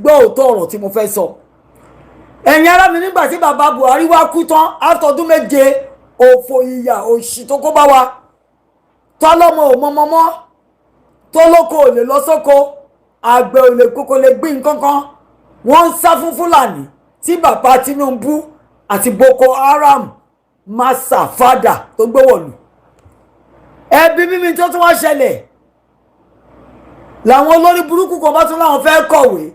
Gbọ́ òótọ́ ọ̀rọ̀ tí mo fẹ́ sọ, ẹ̀yin ará mi. Nígbà tí bàbá Buhari wá kú tán, àtọdún 7 òfò, ìyà, òṣì tó kó bá wa, tọ́lọ́mọ ò mọ́mọ́mọ́, tó lóko ò lè lọ sóko, àgbẹ̀ ò lè kókó lè gbìn kankan, wọ́n ń sá fún Fúlàní tí bàbá Tinubu àti Boko Haram massa fada tó gbé wọ̀lú. Ẹbí mímí tó tún wá ṣẹlẹ̀ làwọn olórí burúkú kan bá tún láwọn fẹ́ kọ̀wé,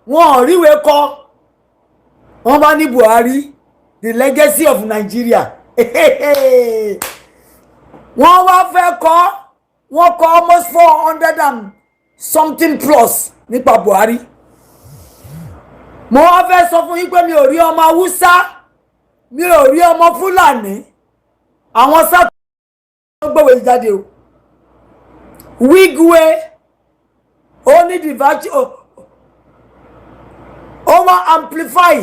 wọn ò ríwèé kọ. Wọ́n bá ní Buhari, the legacy of Nigeria. Wọ́n wá fẹ́ kọ́, wọ́n kọ almost 400 and something plus nípa Buhari. Mo wá fẹ́ sọ fún yín pé mi ò rí ọmọ Haúsá, mi ò rí ọmọ Fúlàní, àwọn sá tó gbéwèé jáde o. Wigwe, ó ní the virtue, ó wá amplify,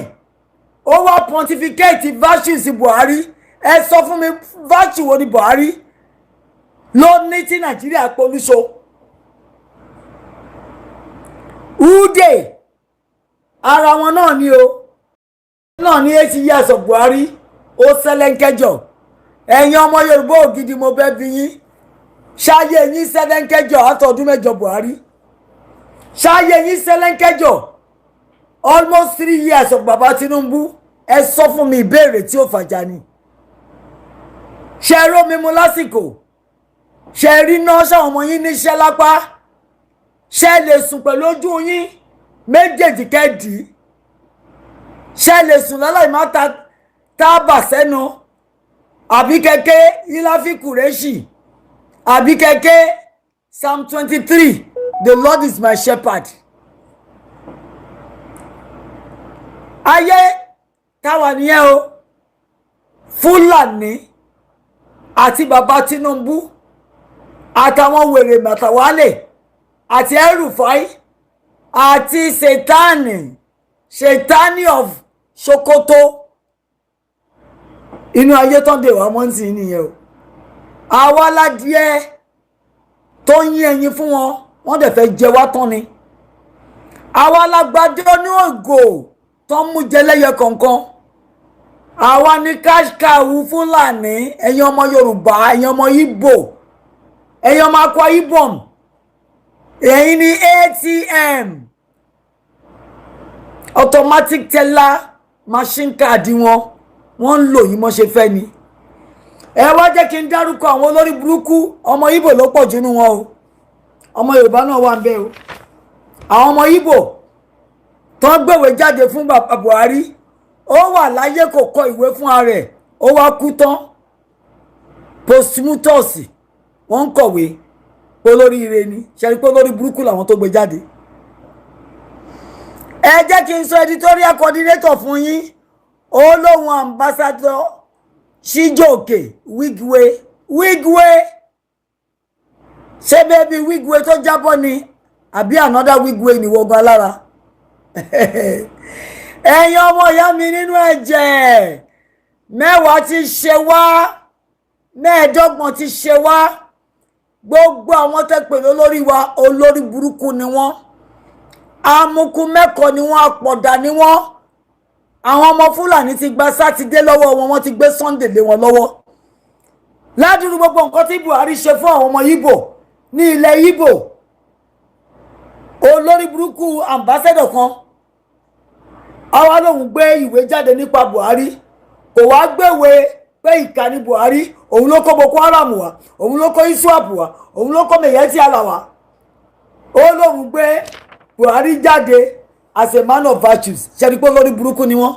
ó wá pontificate virtues Buhari. Ẹ sọ fún mi, virtue wo ni Buhari ló ní tí Nàìjíríà polúṣo? Ude, ara wọn náà ni o náà ní 8 years of Buhari, ó sẹ́lẹ̀ńkẹjọ. Ẹ̀yin ọmọ Yorùbá ògidì, mo bẹ̀ bí yín, ṣáyé yín sẹ́lẹ̀ńkẹjọ àtọ̀dún 8 Buhari? Ṣáyé yín sẹ́lẹ̀ńkẹjọ almost 3 years of baba Tinubu? Ẹ sọ fún mi, ìbéèrè tí ó fàjà ni. Ṣe rómi mu lásìkò? Ṣe rí náà? Ṣáwọn ọmọ yín níṣẹ́ lápá? Ṣe lè sùn pẹ̀lú ojú yín méjèèjì kẹ́ẹ̀dì? Ṣe lè sùn láláì má ta tábà sẹ́nu, àbí kẹ́kẹ́ ìláfi kùrẹ́ṣì, àbí kẹ́kẹ́ Psalm 23, "The Lord is my shepherd"? Ayé táwa nìyẹn o. Fúlàní àti bàbá Tinubu àtàwọn wèrè màtàwálè àti El-Rufai àti Sètáànì, Sètáànì of Sokoto, inú ayé tán dè wá mọ́ǹtì nìyẹn o. Àwa ládìẹ tó ń yín ẹyin fún wọn, wọ́n dẹ̀ fẹ́ jẹ wá tán ni. Àwa lágbàdo ní ògò tó ń mú jẹ lẹ́yẹ kọ̀ọ̀kan. Àwa ní cash cow Fúlàní. Ẹ̀yin ọmọ Yorùbá, ẹ̀yin ọmọ Ìgbò, ẹ̀yin ọmọ Akwa Ibom, ẹ̀yin ní ATM, automatic teller machine card wọn, wọ́n ń lò yín mọ́ ṣe fẹ́ ni. Ẹ wá jẹ́ kí n dárúkọ àwọn olórí burúkú. Ọmọ Ìgbò ló pọ̀ jù nínú wọn o, ọmọ Yorùbá náà wà ń bẹ̀ o. Àwọn ọmọ Ìgbò tó ń gbèwé jáde fún bàbá Buhari, ó wà láyé, kò kọ ìwé fún ara ẹ̀, ó wá kú tán, posthumous, wọ́n ń kọ̀wé pé olórí ire ni. Ṣe rí pé olórí burúkú làwọn tó gbé jáde? Ẹ jẹ́ kí n sọ editorial coordinator fún yín. Ó lóun Ambassador Chijioke Wigwe. Wigwe, ṣé bẹ́ẹ̀ Wigwe tó jábọ́ ni, àbí another Wigwe ni wọ́n alára? Ẹ̀yin ọmọ ìyá mi nínú ẹ̀jẹ̀, 10 ti ṣe wá, 25 ti ṣe wá. Gbogbo àwọn tẹ́ pè lólórí wa, olórí burúkú ni wọ́n, amukú mẹ́kọ̀ọ́ ni wọ́n, àpọ̀dà ni wọ́n. Àwọn ọmọ Fúlàní ti gba Sátidé lọ́wọ́ wọn, wọ́n ti gbé Sunday lé wọn lọ́wọ́. Ládùúgbò gbogbo nǹkan tí Buhari ṣe fún àwọn ọmọ Ìgbò ní ilẹ̀ Ìgbò, olórí burúkú ambassador kan àwa lòun gbé ìwé jáde nípa Buhari. Kò wá gbéwé pé ìkà ni Buhari, òun ló kó Boko Haram wá, òun ló kó ISWAP wá, òun ló kó Miyetti Allah wá. Ó lóun gbé Buhari jáde as a man of virtues. Ṣe pé olórí burúkú ni wọ́n?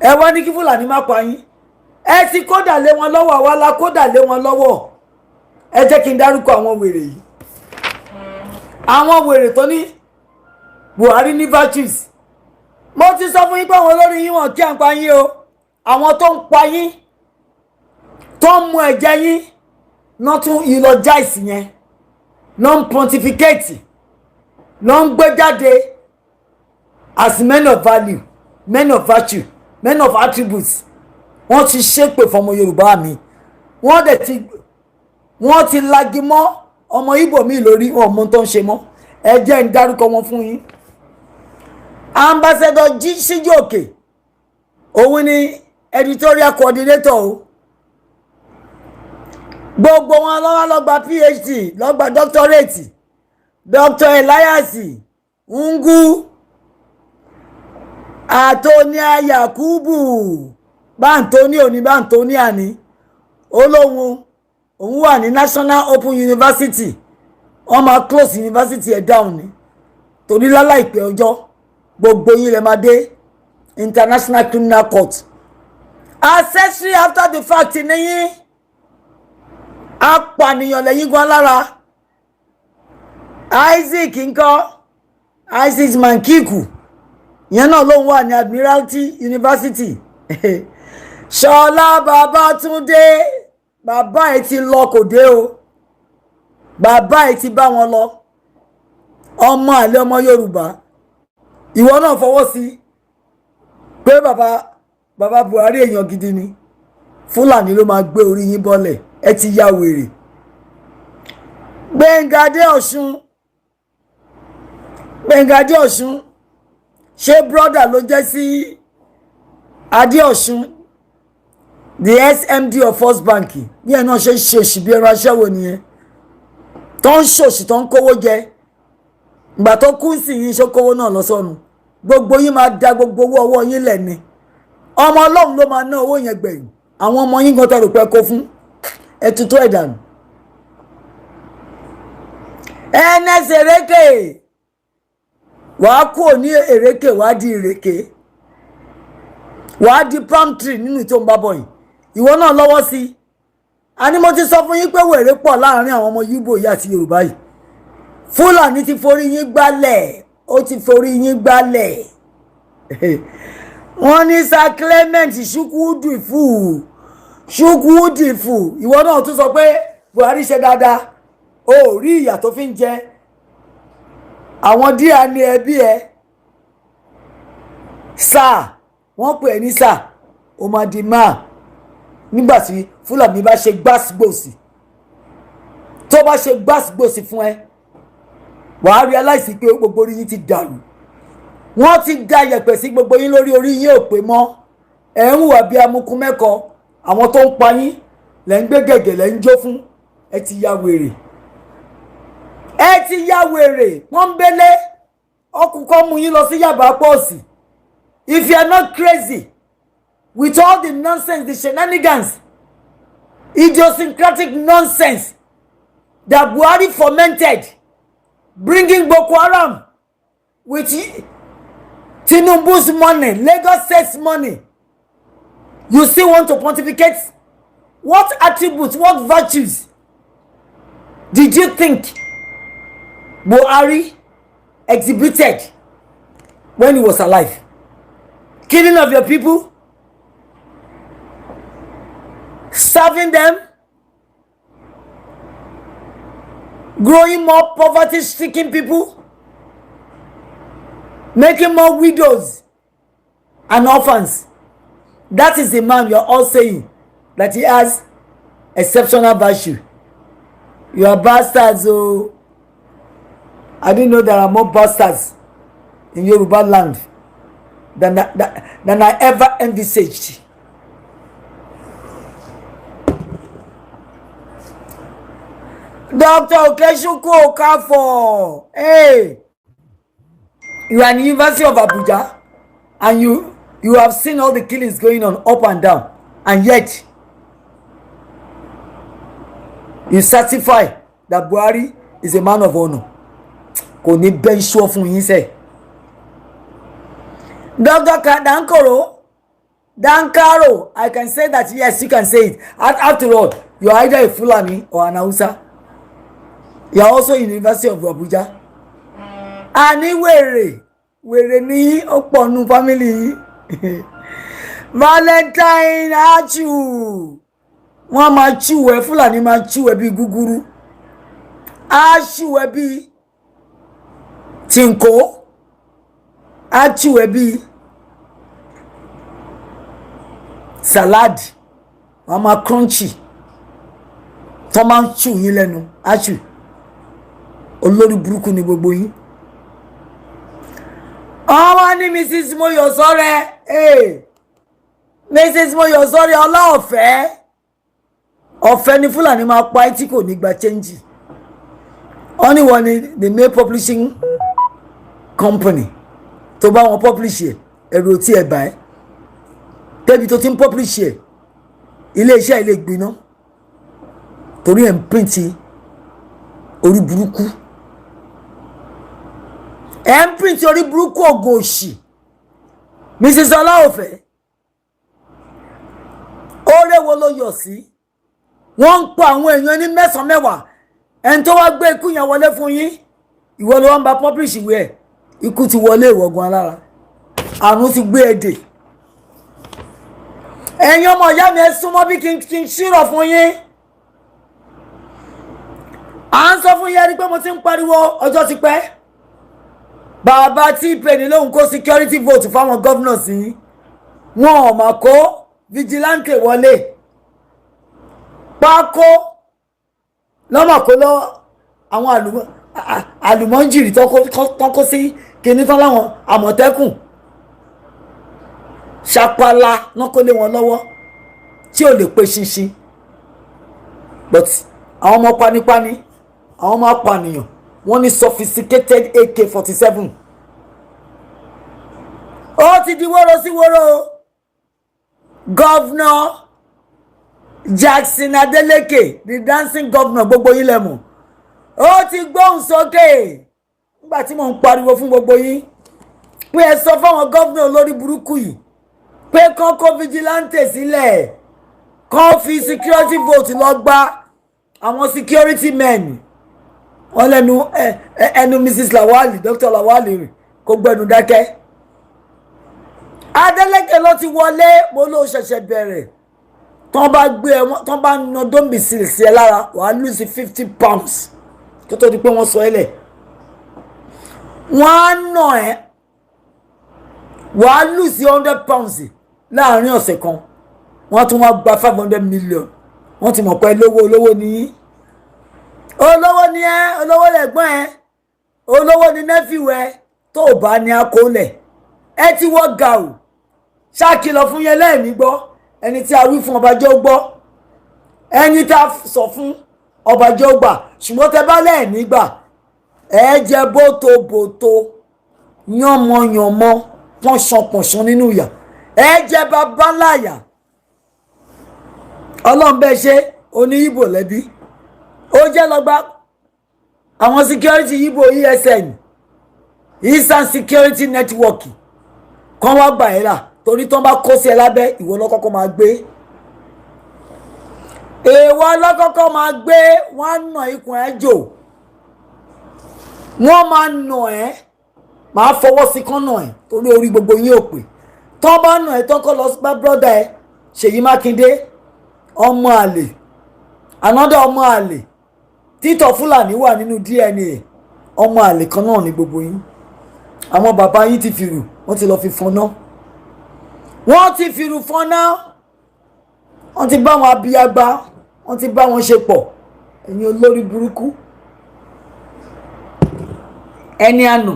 Ẹ wá ní kí Fúlàní má pa yín. Ẹ ti kódà lé wọn lọ́wọ́, àwa la kódà lé wọn lọ́wọ́. Ẹ jẹ́ kí n dárúkọ àwọn wèrè yìí, àwọn wèrè tó ní Buhari ní virtues. Mo ti sọ fún yín pé àwọn olórí yín, wọn kí à ń pa yín o. Àwọn tó ń pa yín, tó ń mu ẹ̀jẹ̀ yín náà, tún eulogize yẹn náà, ń pontificate náà, ń gbé jáde as men of value, men of virtue, men of attributes. Wọ́n ti ṣépè fọmọ Yorùbá mi, wọ́n dẹ̀ ti, wọ́n ti lagi mọ́ ọmọ Ìgbò mi lórí. Wọn mọ tó ń ṣe mọ́. Ẹ jẹ́ ń dárúkọ wọn fún yín. Ambassador Jí Síjú Òkè, òun ni editorial coordinator o. Gbogbo wọn lọ́wọ́ ló gba PhD, ló gba doctorate. Dr Elias Ngu, Antonia Yakubu, Báńtóní òní Báńtóní àní olóhùn, òun wà ní National Open University. Wọ́n máa close university ẹ̀ down ni, torí láláìpẹ́ ọjọ́, gbogbo yín lè máa dé International Criminal Court. Accessory after the fact níyìn, apànìyàn lẹ́yìn gan lára. Isaac ńkọ́? Isaac Mankiku, ìyẹn náà lóun wà ní Admiralty University. Ṣọlá Babátúndé, bàbá ẹ ti lọ, kò dé o. Bàbá ẹ ti bá wọn lọ. Ọmọ àlè ọmọ Yorùbá, ìwọ náà fọwọ́ sí pé bàbá bàbá Buhari, èèyàn gidi ni. Fúlàní ló máa gbé orí yín bọ́lẹ̀. Ẹ ti ya wèrè. Gbẹ̀ngà Adé Ọ̀ṣun, Gbẹ̀ngà Adé Ọ̀ṣun, ṣé brother ló jẹ́ sí Adé Ọ̀ṣun, the ex-MD of First Bank? Bí ẹ náà ṣe ń ṣe òṣì bí ẹran aṣẹ́wó nìyẹn, tó ń ṣòṣì, tó ń kówó jẹ. Ìgbà tó kú sí yín, ṣó kówó náà lọ sọ́run? Gbogbo yín máa da gbogbo owó ọwọ́ yín lẹ̀ ni. Ọmọ Ọlọ́run ló máa ná owó yẹn gbẹ̀yìn. Àwọn ọmọ yín gan tẹrù pé kó fún ẹ tutù ẹ̀ dànù. Ns èrèké, wàá kúrò ní èrèké, wàá di ìrèké, wàá di palm tree nínú tó ń bá bọ̀ yìí. Ìwọ náà lọ́wọ́ sí i. A ní mo ti sọ fún yín pé wèrè pọ̀ láàrin àwọn ọmọ Yíbò yìí àti Yorùbá yìí. Fúlàní ti forí yín gbálẹ̀, ó ti forí yín gbálẹ̀. Wọ́n ní Sir Clement Chukwudifu, Chukwudifu, ìwọ náà tún sọ pé Buhari ṣe dáadáa. O ò rí ìyà tó fi ń jẹ àwọn díà ní ẹbí ẹ. Sáà wọ́n pè é ní sáà, ó máa di máa nígbà tí Fúlàní bá ṣe gbàsgbòsì, tó bá ṣe gbàsgbòsì fún ẹ, wàá realize pé gbogbo orí yín ti dàrú. Wọ́n ti da yẹ̀pẹ̀ sí gbogbo yín lórí. Orí yín ò pé mọ́. Ẹ̀ ń hùwà bí amukun mẹ́kọ. Àwọn tó ń pa yín lẹ́ ń gbé gẹ̀gẹ̀, lẹ́ ń jó fún. Ẹ ti ya wèrè, ẹ ti ya wèrè pọ́nbélé. Ọkùnkọ́ mú yín lọ sí Yàbá pọ́ọ̀sì. If you are not crazy with all the nonsense, the shenanigans, idiosyncratic nonsense that Buhari fomented, bringing Boko Haram with Tinubu's money, Lagos State's money, you still want to pontificate? What attributes, what virtues did you think Buhari exhibited when he was alive? Killing of your people, serving them, growing more poverty-stricken people, making more widows and orphans. That is the man you are all saying that he has exceptional virtue. You are bastards oh. I didn't know there are more bastards in Yoruba land than I ever envisaged. Dr. Okechukwu Okafor, hey, you are in the University of Abuja and you have seen all the killings going on up and down, and yet you certify that Buhari is a man of honor. Kò ní bẹ́ iṣu fún yín sẹ́. Dr. Dankoro, Dankaro, I can say that. Yes, you can say it. After all, you are either a Fulani or an Hausa. You are also in University of Abuja. Àní wèrè wèrè ní ó pọ̀ nù family yìí. Valentine Achu, wọ́n máa chú ẹ. Fúlàní máa chú ẹ bíi gúgúrú, á chú ẹ bíi tìǹkó, á chú ẹ bíi salad. Wọ́n máa crunchy tó máa ń chú yín lẹ́nu. Achu, olórí burúkú ni gbogbo yín. Ọwọ́ ní Mrs Moyosore, Mrs Moyosore, ọlọ́ọ̀fẹ́ ọ̀fẹ́ ni Fúlàní máa pa ẹ́ tí kò ní gba change. Wọ́n ní wọ́n ní the main publishing company tó bá wọn publish ẹ̀. Ẹ̀rù tí ẹ̀ bá ẹ́ débi tó ti ń publish ẹ̀, iléeṣẹ́ ilé gbiná torí ẹ̀ ń print orí burúkú, ẹ̀ ń print orí burúkú, ògùn òṣì. Mrs Ọláòfẹ́, oore wo ló yọ̀ sí? Wọ́n ń pa àwọn èèyàn ní mẹ́sàn-án, mẹ́wàá. Ẹni tó wá gbé ikú yẹn wọlé fún yín, ìwọ ló wá ń ba publish ìwé ẹ̀. Ikú ti wọlé ìwọ̀gùn alára, àrùn ti gbé e dè. Ẹ̀yin ọmọ ìyá mi, ẹ súnmọ́ bí kí n ṣírọ̀ fún yín. À ń sọ fún yín, ẹ rí pé mo ti ń pariwo, ọjọ́ ti pẹ́. Bàbá tí ìpè lóhùn kó security vote fáwọn governors yín, wọn ò mà kó vigilante wọlé. Pákó lọ́mọ kó lọ àwọn àlùmọ́njìrì tó kó sí kinní tán láwọn Àmọ̀tẹ́kùn ṣapala náà kó lé wọn lọ́wọ́ tí ò lè pe ṣinṣin. But àwọn ọmọ panipani, àwọn ọmọ apànìyàn, wọ́n ní sophisticated AK-47. Ó ti di wóró sí wóró. Governor Jackson Adeleke, the dancing governor, gbogbo yín lẹ mọ̀, ó ti gbóhùn sókè nígbà tí mò ń pariwo fún gbogbo yín pé ẹ sọ fáwọn governor olórí burúkú yìí pé kán kó vigilante sílẹ̀, kán fi security vote lọ gba àwọn security men. Wọ́n lẹ́nu ẹnu Mrs Lawali, Dr Lawali, kó gbẹnu dákẹ́. Adeleke ló ti wọlé. Mo ló ṣẹ̀ṣẹ̀ bẹ̀rẹ̀. Tán bá gbé ẹ, tán bá na dóńbìsì sí ẹ lára, wàá lose 50 pounds kó tó di pé wọ́n sọ ẹ lẹ̀. Wọ́n á nà ẹ́, wàá lose 100 pounds láàrin ọ̀sẹ̀ kan. Wọ́n tún wá gba 500 million. Wọ́n ti mọ̀ pé olówó, olówó ní yín, olówó ní ẹ, olówó lẹ̀gbọ́n ẹ, olówó ní nephew ẹ. Tó o bá ní akólẹ̀ ẹ ti wọ́ gàù. Ṣáàkìlọ̀ fún yẹn lẹ́ẹ̀mí gbọ́. Ẹni tí a wí fún, ọba jẹ́ ó gbọ́. Ẹni tá a sọ fún, ọba jẹ́ ó gbà. Ṣùgbọ́n tẹ bá lẹ́ẹ̀mí gbà, ẹ jẹ bótobòto, yánmọyànmọ, pọ̀nṣanpọ̀nṣan nínú ìyà. Ẹ jẹ bàbá láyà. Ọlọ́run bẹ́ẹ̀ ṣe oní Ibo lẹ́bí, ó jẹ́ lọ́gbà àwọn security Ibo, ESN, Eastern Security Network, kan wá gbà ẹ́ là, torí tán bá kó sí ẹ lábẹ́, ìwọ lọ́kọ́kọ́ máa gbé, èèwọ̀ lọ́kọ́kọ́ máa gbé. Wọ́n á nà ikùn ẹ̀ jò, wọ́n máa nà ẹ́, máa fọwọ́ sí kán nà ẹ́, torí orí gbogbo yín ò pè. Tán bá nà ẹ́ tán, kọ́ lọ bá brother ẹ Ṣèyí Mákindé, ọmọ àlè, another ọmọ àlè. Títọ̀ Fúlàní wà nínú DNA. Ọmọ àlè kan náà ní gbogbo yín. Àwọn bàbá yín ti fìrù, wọ́n ti lọ fi fọnná, wọ́n ti fìrù fọnná, wọ́n ti bá wọn abiyagba, wọ́n ti bá wọn ṣe pọ̀. Ẹ̀yin olórí burúkú, ẹni àná,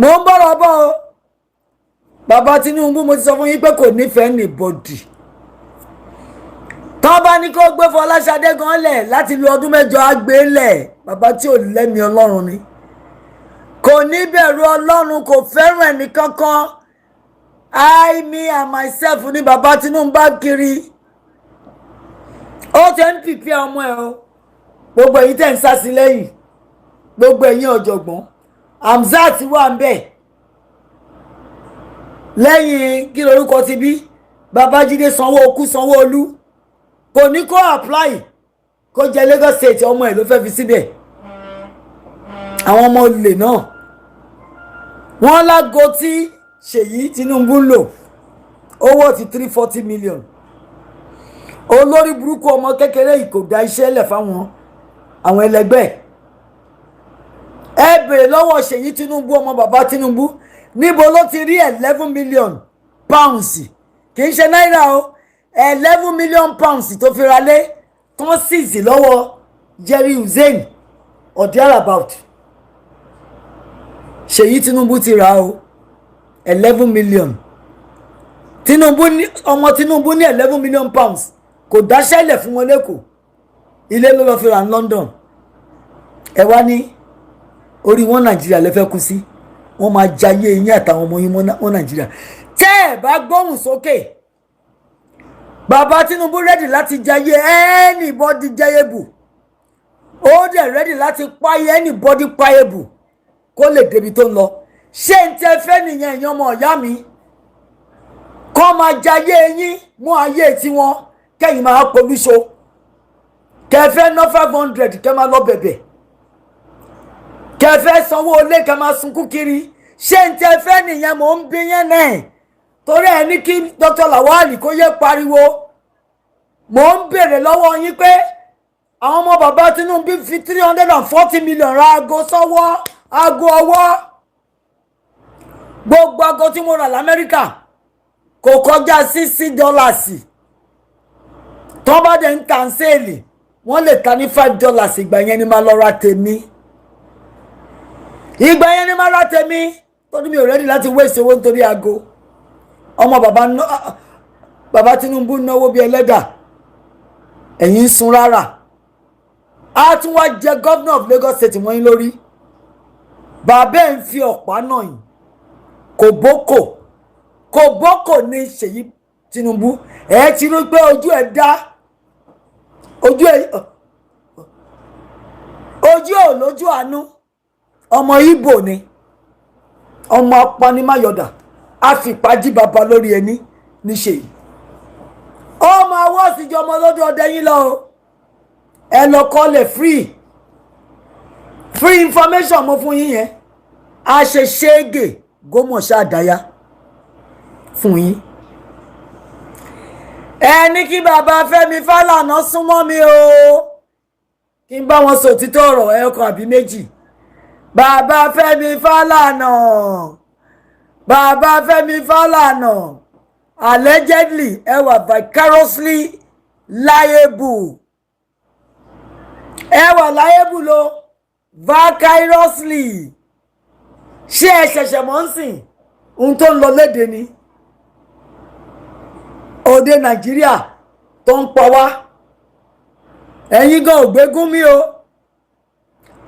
mò ń bọ̀rọ̀ bọ̀ o. Bàbá Tinubu, mo ti sọ fún yín pé kò nífẹ̀ẹ́ anybody. Tọ́ bá ní kó gbé Fọláṣadé gan lẹ̀ láti lu ọdún 8, á gbé lẹ̀. Bàbá tí ò lẹ́mìí Ọlọ́run ni, kò ní bẹ̀rù Ọlọ́run, kò fẹ́ràn ẹnì kankan. I, me and myself ní bàbá Tinubu bá kiri. Ó ti ń pìpì ọmọ ẹ o. Gbogbo ẹ̀yin tẹ̀ ń sá sí lẹ́yìn, gbogbo ẹ̀yin ọ̀jọ̀gbọ́n, Hamzat wà ń bẹ̀ lẹ́yìn. Kí lorúkọ ti bí Babájídé Sanwó-Okú, Sanwó-Olú kò ní kó apply kó jẹ Lagos State. Ọmọ ẹ̀ ló fẹ́ fi síbẹ̀. Àwọn ọmọ olè náà, wọ́n lágo tí Ṣèyí Tinubu ń lò, owó ti 340 million. Olórí burúkú ọmọ kékeré yìí kò dá iṣẹ́ lẹ̀ fáwọn àwọn ẹlẹgbẹ́ ẹ. Bèrè lọ́wọ́ Ṣèyí Tinubu, ọmọ bàbá Tinubu, níbo ló ti rí £11 million? Kì í ṣe náírà o. £11 million tó fi ra lé tán seize lọ́wọ́ Jerry Hussein or thereabout. Ṣèyí Tinubu ti rà o, 11 million. Tinubu ní, ọmọ Tinubu ní £11 million, kò dáṣẹ́lẹ̀ fún wọn lẹ́kọ̀ọ́, ilé ló lọ́ọ́ fi rà ní London. Ẹ wá ní orí wọn Nàìjíríà lè fẹ́ kú sí. Wọ́n máa jayé yín àtàwọn ọmọ yín mọ́ Nàìjíríà tẹ́ ẹ bá gbóhùn sókè. Bàbá Tinubu ready láti jayé anybody jayébù, ó dẹ̀ ready láti páyé anybody páyébù kó lè débi tó ń lọ. Ṣé n tẹ fẹ́ nìyẹn, ìyẹn ọmọ ìyá mi, kọ́ máa jayé yín mú ayé tiwọn, kẹ́yìn máa polúṣo, kẹfẹ́ ná 500, kẹ́ máa lọ bẹ̀bẹ̀, kẹfẹ́ sanwó ilé, kẹ́ máa sunkún kiri? Ṣé n tẹ fẹ́ nìyẹn? Mò ń bí yẹn náà torí ẹ ní kí Dr. Lawal kó yé pariwo. Mò ń béèrè lọ́wọ́ yín pé àwọn ọmọ bàbá Tinubu fi 340 million ra aago sọ́wọ́, aago ọwọ́. Gbogbo aago tí mo rà lamẹ́ríkà kò kọjá $60. Tó bá dẹ̀ ń tà ń sale, wọ́n lè ta ní $5. Ìgbà yẹn ni máa lọ ra tèmi, ìgbà yẹn ni máa ra tèmi, torí mi ò ready láti waste owó nítorí aago. Ọmọ bàbá bàbá Tinubu náwó bíi ẹlẹ́dà, ẹ̀yìn ń sun rárá. A tún wá jẹ governor of Lagos State mọ́ yín lórí. Bàbá ẹ̀ ń fi ọ̀pá náà yìí kòbókò kòbókò ní Ṣèyí Tinubu. Ẹ̀ ti rí pé ojú ẹ̀ dá, ojú ẹ̀, ojú ẹ̀ ò lójú àánú. Ọmọ Ìgbò ni, ọmọ apanimáyọ̀dà, àfìpájí bàbá lórí ẹni ní Ṣèyí. Ó máa wọ́ síjọ ọmọ lọ́dún ọdẹ yín lọ o. Ẹ lọ kọ́lẹ̀ free free information mo fún yín yẹn. A ṣe ṣéégè gómọ̀ṣá àdáyá fún yín. Ẹ ní kí bàbá Fẹ́mi Fálànà súnmọ́ mi o, kí n bá wọn sọ òtítọ́ ọ̀rọ̀ ẹ̀ẹ̀kan àbí méjì. Bàbá Fẹ́mi Fálànà, bàbá Fẹ́mi Fálànà, allegedly ẹ wà vicariously liable, ẹ wà liable o, vicariously. Ṣé ẹ ṣẹ̀ṣẹ̀ mọ́ ń sìn ohun tó ń lọ léde ni òde Nàìjíríà tó ń pa wá? Ẹ̀yin gan ò gbégún mi o.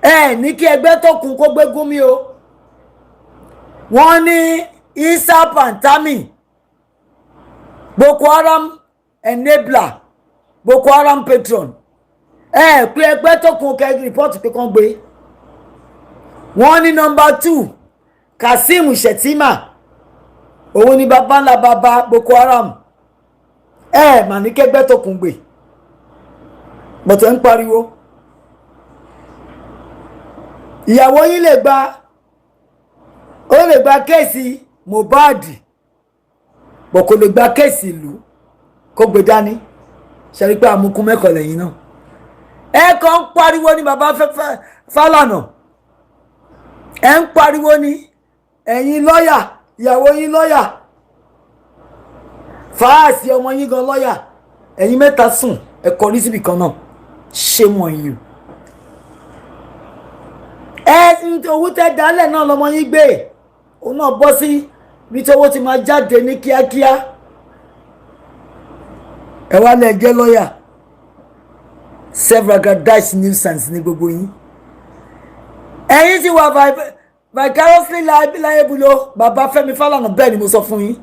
Ẹ ní kí ẹgbẹ́ tó kún kó gbégún mi o. Wọ́n ní Isa Pantami, Boko Haram enabler, Boko Haram patron. Ẹ pé ẹgbẹ́ tó kún kẹ́ report pé kán gbé. Wọ́n ní number 2, Kazeem Shettima, òun ni baba ńlá baba Boko Haram. Ẹ mà ní kẹgbẹ́ tó kún gbé, bọ̀tẹ̀ ń pariwo. Ìyàwó yín lè gba, ó lè gba case Mohbad, bọ̀ kò lè gba case ìlú kó gbé dání. Ṣe rí pé àmukún mẹ́kọ̀ọ́ lẹ́yìn náà? Ẹ kàn ń pariwo ní baba Fálànà, ẹ ń pariwo ní. Ẹ̀yin lọ́yà, ìyàwó yín lọ́yà, fàáàsì ọmọ yín gan lọ́yà. Ẹ̀yin mẹ́ta sùn, ẹ kọrí síbì kan náà. Shame on you. Ẹ owó tẹ dálẹ̀ náà lọmọ yín gbé, òun náà bọ́ sí bí tí owó ti máa jáde ní kíákíá. Ẹ wá lẹ jẹ́ lọ́yà. Self-aggrandized nuisance ní gbogbo yín. Ẹ̀yin ti wà vicariously liable o, bàbá Fẹ́mi Fálànà. Bẹ́ẹ̀ ni mo sọ fún yín.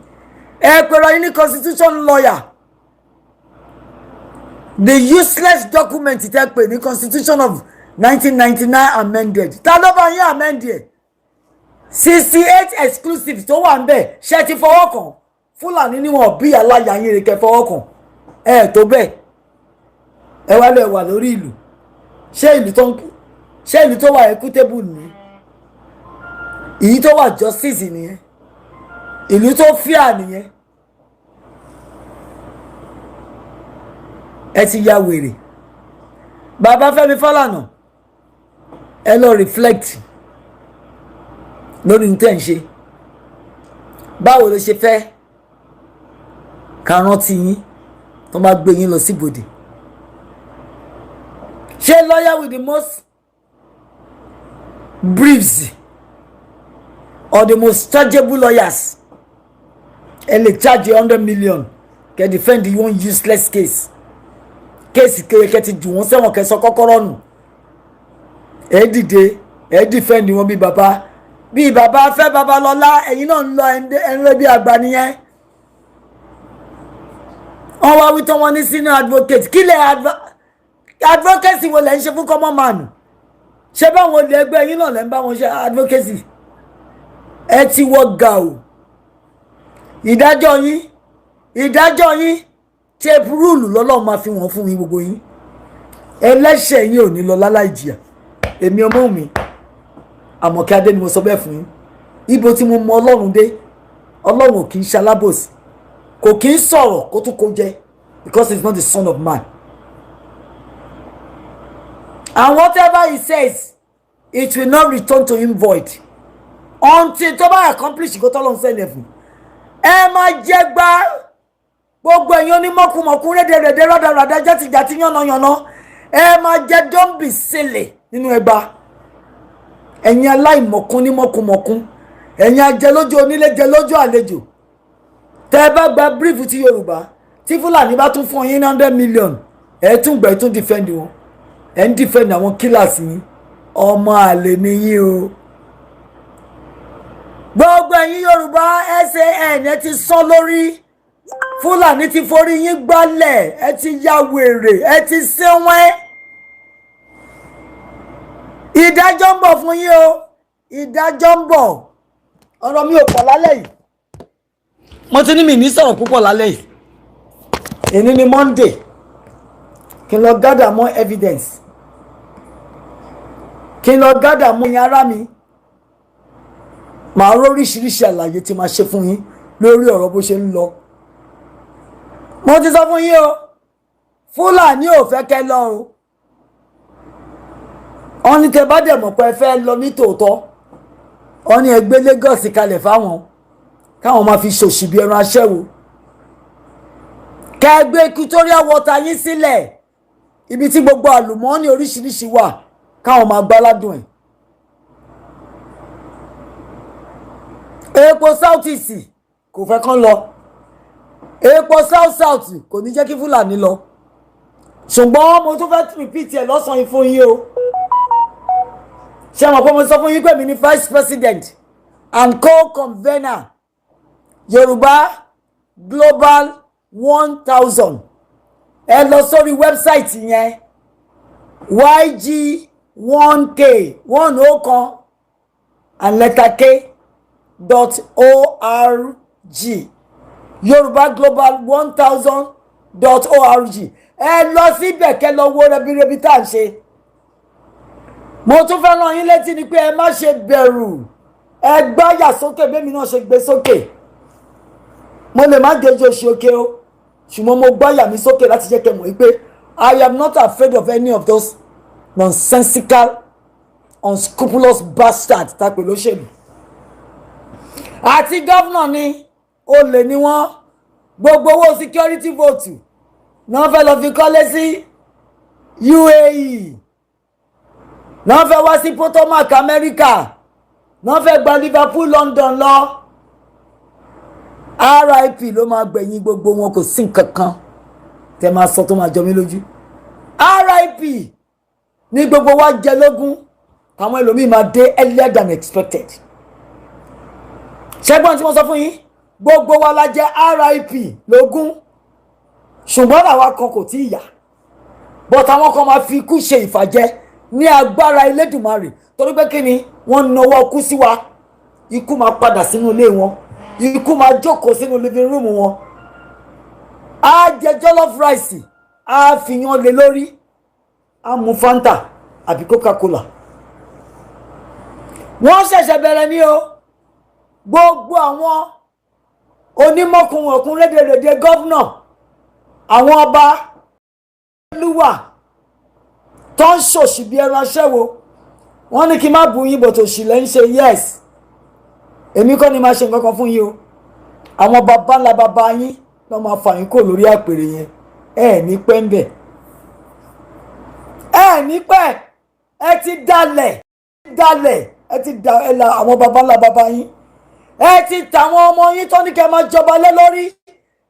Ẹ pèrò yín ní constitution lawyer. The useless document tẹ́ pè ní Constitution of 1999 amended, ta ló bá yín amend ẹ̀? 68 exclusive tó wà ń bẹ̀, ṣe ti fọwọ́ kàn? Fúlàní níwọ̀n bí aláya yín rè kẹ́ fọwọ́ kàn ẹ tó bẹ́ẹ̀. Ẹ wá lè wà lórí ìlú. Ṣé ìlú tó ń ṣé ìlú tó wà equitable ní ìyí tó wà justice nìyẹn? Ìlú tó fair nìyẹn? Ẹ ti ya wèrè, bàbá Fẹ́mi Fálànà. Ẹ lọ reflect lórí ní tẹ́ ń ṣe. Báwo ló ṣe fẹ́ ká rántí yín tó bá gbé yín lọ síbòdì? Ṣé lawyer with the most briefs? Or the most chargeable lawyers, ẹ lè charge 100 million kẹ́ defend the one useless case. Case kẹ́ ti jù wọ́n sẹ́wọ̀n, kẹ́ sọ kọ́kọ́rọ́ nù. Ẹ dìde, ẹ defend wọn bí bàbá fẹ́ Babalọ́lá. Ẹ̀yin náà ń lọ, ẹ̀ ń lọ bí àgbà nìyẹn. Wọ́n wá wí tán, wọ́n ní senior advocate. Kí lè advocacy wo lẹ̀ ń ṣe fún common man? Ṣé báwọn olè ẹgbẹ́ yín náà lẹ́ ń bá wọn ṣe advocacy? Ẹ ti wọ gàù. Ìdájọ́ yín, ìdájọ́ yín, tape rule lọ́lọ́run máa fi wọ́n fún yín. Gbogbo yín ẹlẹ́ṣẹ̀ yín ò ní lọ láláì jìyà. Èmi ọmọ mi Àmọ̀kẹ́ Adé ni mo sọ bẹ́ẹ̀ fún yín. Ibo tí mo mọ Ọlọ́run dé, Ọlọ́run ò kì í ṣalábòsí, kò kì í sọ̀rọ̀ kó tún kó jẹ, because he is not the son of man. And whatever he says, it will not return to him void until tó bá accomplish kó tọ́lọ́run send ẹ̀ fún. Ẹ máa jẹ gbá. Gbogbo ẹ̀yin onímọ̀kùmọ̀kù, rédèrèdè, rádaràdà, játijàti, yánnayànna, ẹ máa jẹ dọ́ǹbì sílẹ̀ nínú ẹgbà. Ẹ̀yin aláìmọ̀kún ní mọ̀kùmọ̀kún, ẹ̀yin ajẹlójú onílé, jẹlójú àlejò, tẹ́ ẹ bá gba brief ti Yorùbá, tí Fúlàní bá tún fún yín 100 million, ẹ tún gbà, ẹ tún defend wọn. Ẹ ń defend àwọn killers yín. Ọmọ àlè ni yín o. Gbogbo ẹ̀yin Yorùbá SAN, ẹ ti sán lórí. Fúlàní ti forí yín gbálẹ̀. Ẹ ti ya wèrè, ẹ ti sínwín. Ìdájọ́ ń bọ̀ fún yín o, ìdájọ́ ń bọ̀. Ọ̀rọ̀ mi ò pọ̀ lálẹ́ yìí. Mo ti ní mi ní sọ̀rọ̀ púpọ̀ lálẹ́ yìí. Èní ni Monday, kí n lọ gather more evidence, kí n lọ gather more. Yín ará mi, màá róríṣiríṣi àlàyé tí màá ṣe fún yín lórí ọ̀rọ̀ bó ṣe ń lọ. Mo ti sọ fún yín o, Fúlàní ò fẹ́ kẹ́ lọ o. Wọ́n ní tẹ́ bá dẹ̀ mọ̀ pé ẹ fẹ́ lọ ní tòótọ́, wọ́n ní ẹ gbé Lagos kalẹ̀ fáwọn, káwọn máa fi ṣòṣì bí ẹran aṣẹ́wó, kẹ́ ẹ gbé Equatorial water yín sílẹ̀, ibi tí gbogbo àlùmọ́ọ́nì oríṣiríṣi wà, káwọn máa gbáládùn ẹ̀. Epo South East kò fẹ́ kán lọ, epo South South kò ní jẹ́ kí Fúlàní lọ. Ṣùgbọ́n mo tún fẹ́ repeat ẹ̀ lọ́sàn-án yìí fún yín o. Ṣé mo pé mo sọ fún yín pé mi ní vice president and co-convener Yorùbá Global 1000? Ẹ lọ sórí website yẹn, yg 1 k 1 ọ̀kan and letter k dot org, Yorùbá Global 1000.org. Ẹ lọ síbẹ̀, kẹ́ lọ wo rẹbírẹbí tá à ń ṣe. Mo tún fẹ́ rán yín létí ni pé ẹ má ṣe bẹ̀rù, ẹ gbáyà sókè bẹ́mi náà ṣe gbé sókè. Mo lè má jẹjọ oṣù òkè o, ṣùgbọ́n mo gbáyà mi sókè láti jẹ́ kẹ́ mọ̀ wípé I am not afraid of any of those nonsensical, unscrupulous bastards tá a pè lóṣèlú. Àti governor ni, olè ni wọ́n. Gbogbo owó security vote náà fẹ́ lọ fi kọ́lé sí UAE, náà fẹ́ wá sí Potomac, America, náà fẹ́ gba Liverpool, London lọ. RIP ló máa gbẹ̀yìn gbogbo wọn. Kò sí nǹkan kan tẹ máa sọ tó máa jọ mí lójú. RIP ní gbogbo wa jẹ lógún. Àwọn ẹlòmíì máa dé earlier than expected. Ṣẹ́gbọ́n tí wọ́n sọ fún yín, gbogbo wa la jẹ RIP lógún, ṣùgbọ́n àwa kan kò tí ì yà, but àwọn kan máa fi ikú ṣe ìfàjẹ ní agbára Elédùmarè. Torí pé kí ni? Wọ́n nawọ́ kú sí wa. Ikú máa padà sínú ilé wọn, ikú máa jókòó sínú living room wọn, á jẹ jollof rice, á fi yan lé lórí, á mu Fanta àbí Coca-Cola. Wọ́n ṣẹ̀ṣẹ̀ bẹ̀rẹ̀ ní o. Gbogbo àwọn onímọ̀kùnmọ̀kùn, rédèrèdè governor, àwọn ọba lúwà tó ń ṣòṣì bí ẹran aṣẹ́wó, wọ́n ní kí n má bu yín bòtò òṣì lẹ́ ń ṣe. Yes, èmi kọ́ ni máa ṣe nǹkan kan fún yín o. Àwọn baba ńlá baba yín lọ́ máa fà yín kò lórí àpèrè yẹn. Ẹ ní pẹ́ ń bẹ̀, ẹ ní pẹ́. Ẹ ti dalẹ̀ dalẹ̀, ẹ ti da ẹ la àwọn baba ńlá baba yín. Ẹ ti tàwọn ọmọ yín tó ní kẹ́ máa jọba lé lórí.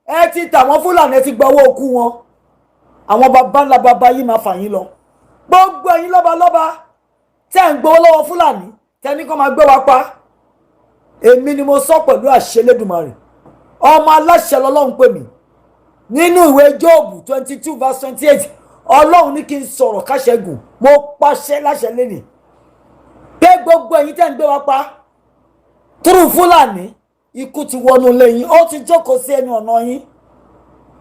Ẹ ti tàwọn Fúlàní, ẹ ti gba owó okú wọn. Àwọn baba ńlá baba yín máa fà yín lọ. Gbogbo ẹ̀yin lọ́balọ́ba tẹ́ ń gbowó lọ́wọ́ Fúlàní, tẹ́ ní kó máa gbé wa pa, èmi ni mo sọ pẹ̀lú àṣẹ Elédùmarè. Ọmọ aláṣẹ lọ́lọ́run pè mí. Nínú ìwé Jóòbù 22 verse 28, Ọlọ́run ní kí n sọ̀rọ̀ káṣẹ́gùn. Mo pàṣẹ láṣẹ lẹ́nìí pé gbogbo ẹ̀yin tẹ́ ń gbé wa pa túrú Fúlàní, ikú ti wọnú lẹ́yìn, ó ti jókòó sí ẹnu ọ̀nà yín.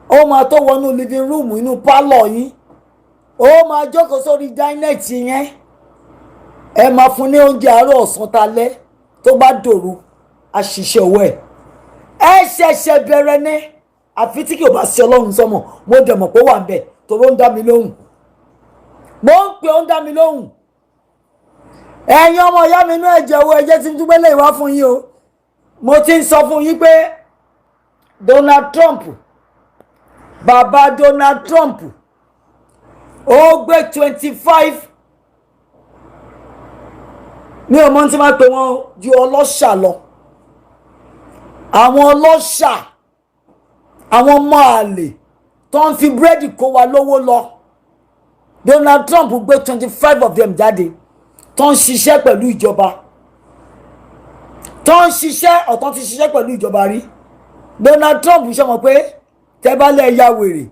Ó máa tó wọnú living room, inú pálọ̀ yín, ó máa jókòó sórí dinette yẹn. Ẹ máa fún ní oúnjẹ àárọ̀, ọ̀sán, talẹ́. Tó bá dòru, àṣìṣe owó ẹ̀. Ẹ ṣẹ̀ṣẹ̀ bẹ̀rẹ̀ ní, àfi tí kì í bá sí Ọlọ́run sọmọ. Mo dẹ̀ mọ̀ pé ó wà ń bẹ̀ toró ń dá mi lóhùn. Mo ń pè, ó ń dá mi lóhùn. Ẹ̀yin ọmọ ìyá mi inú ẹ̀jẹ̀ wo, ẹ̀jẹ̀ tí ń dúpẹ́ lè wá fún yín o. Mo ti ń sọ fún yín pé Donald Trump, bàbá Donald Trump, ó gbé 25, mi ò mọ tí máa pè wọ́n ju ọlọ́ṣà lọ, àwọn ọlọ́ṣà, àwọn ọmọ àlè tó ń fi búrẹ́dì kó wa lówó lọ. Donald Trump gbé 25 of them jáde tó ń ṣiṣẹ́ pẹ̀lú ìjọba, tó ń ṣiṣẹ́ ọ̀tọ̀, ti ṣiṣẹ́ pẹ̀lú ìjọba rí. Donald Trump ṣe mọ̀ pé tẹ́ bá lẹ̀ ya wèrè,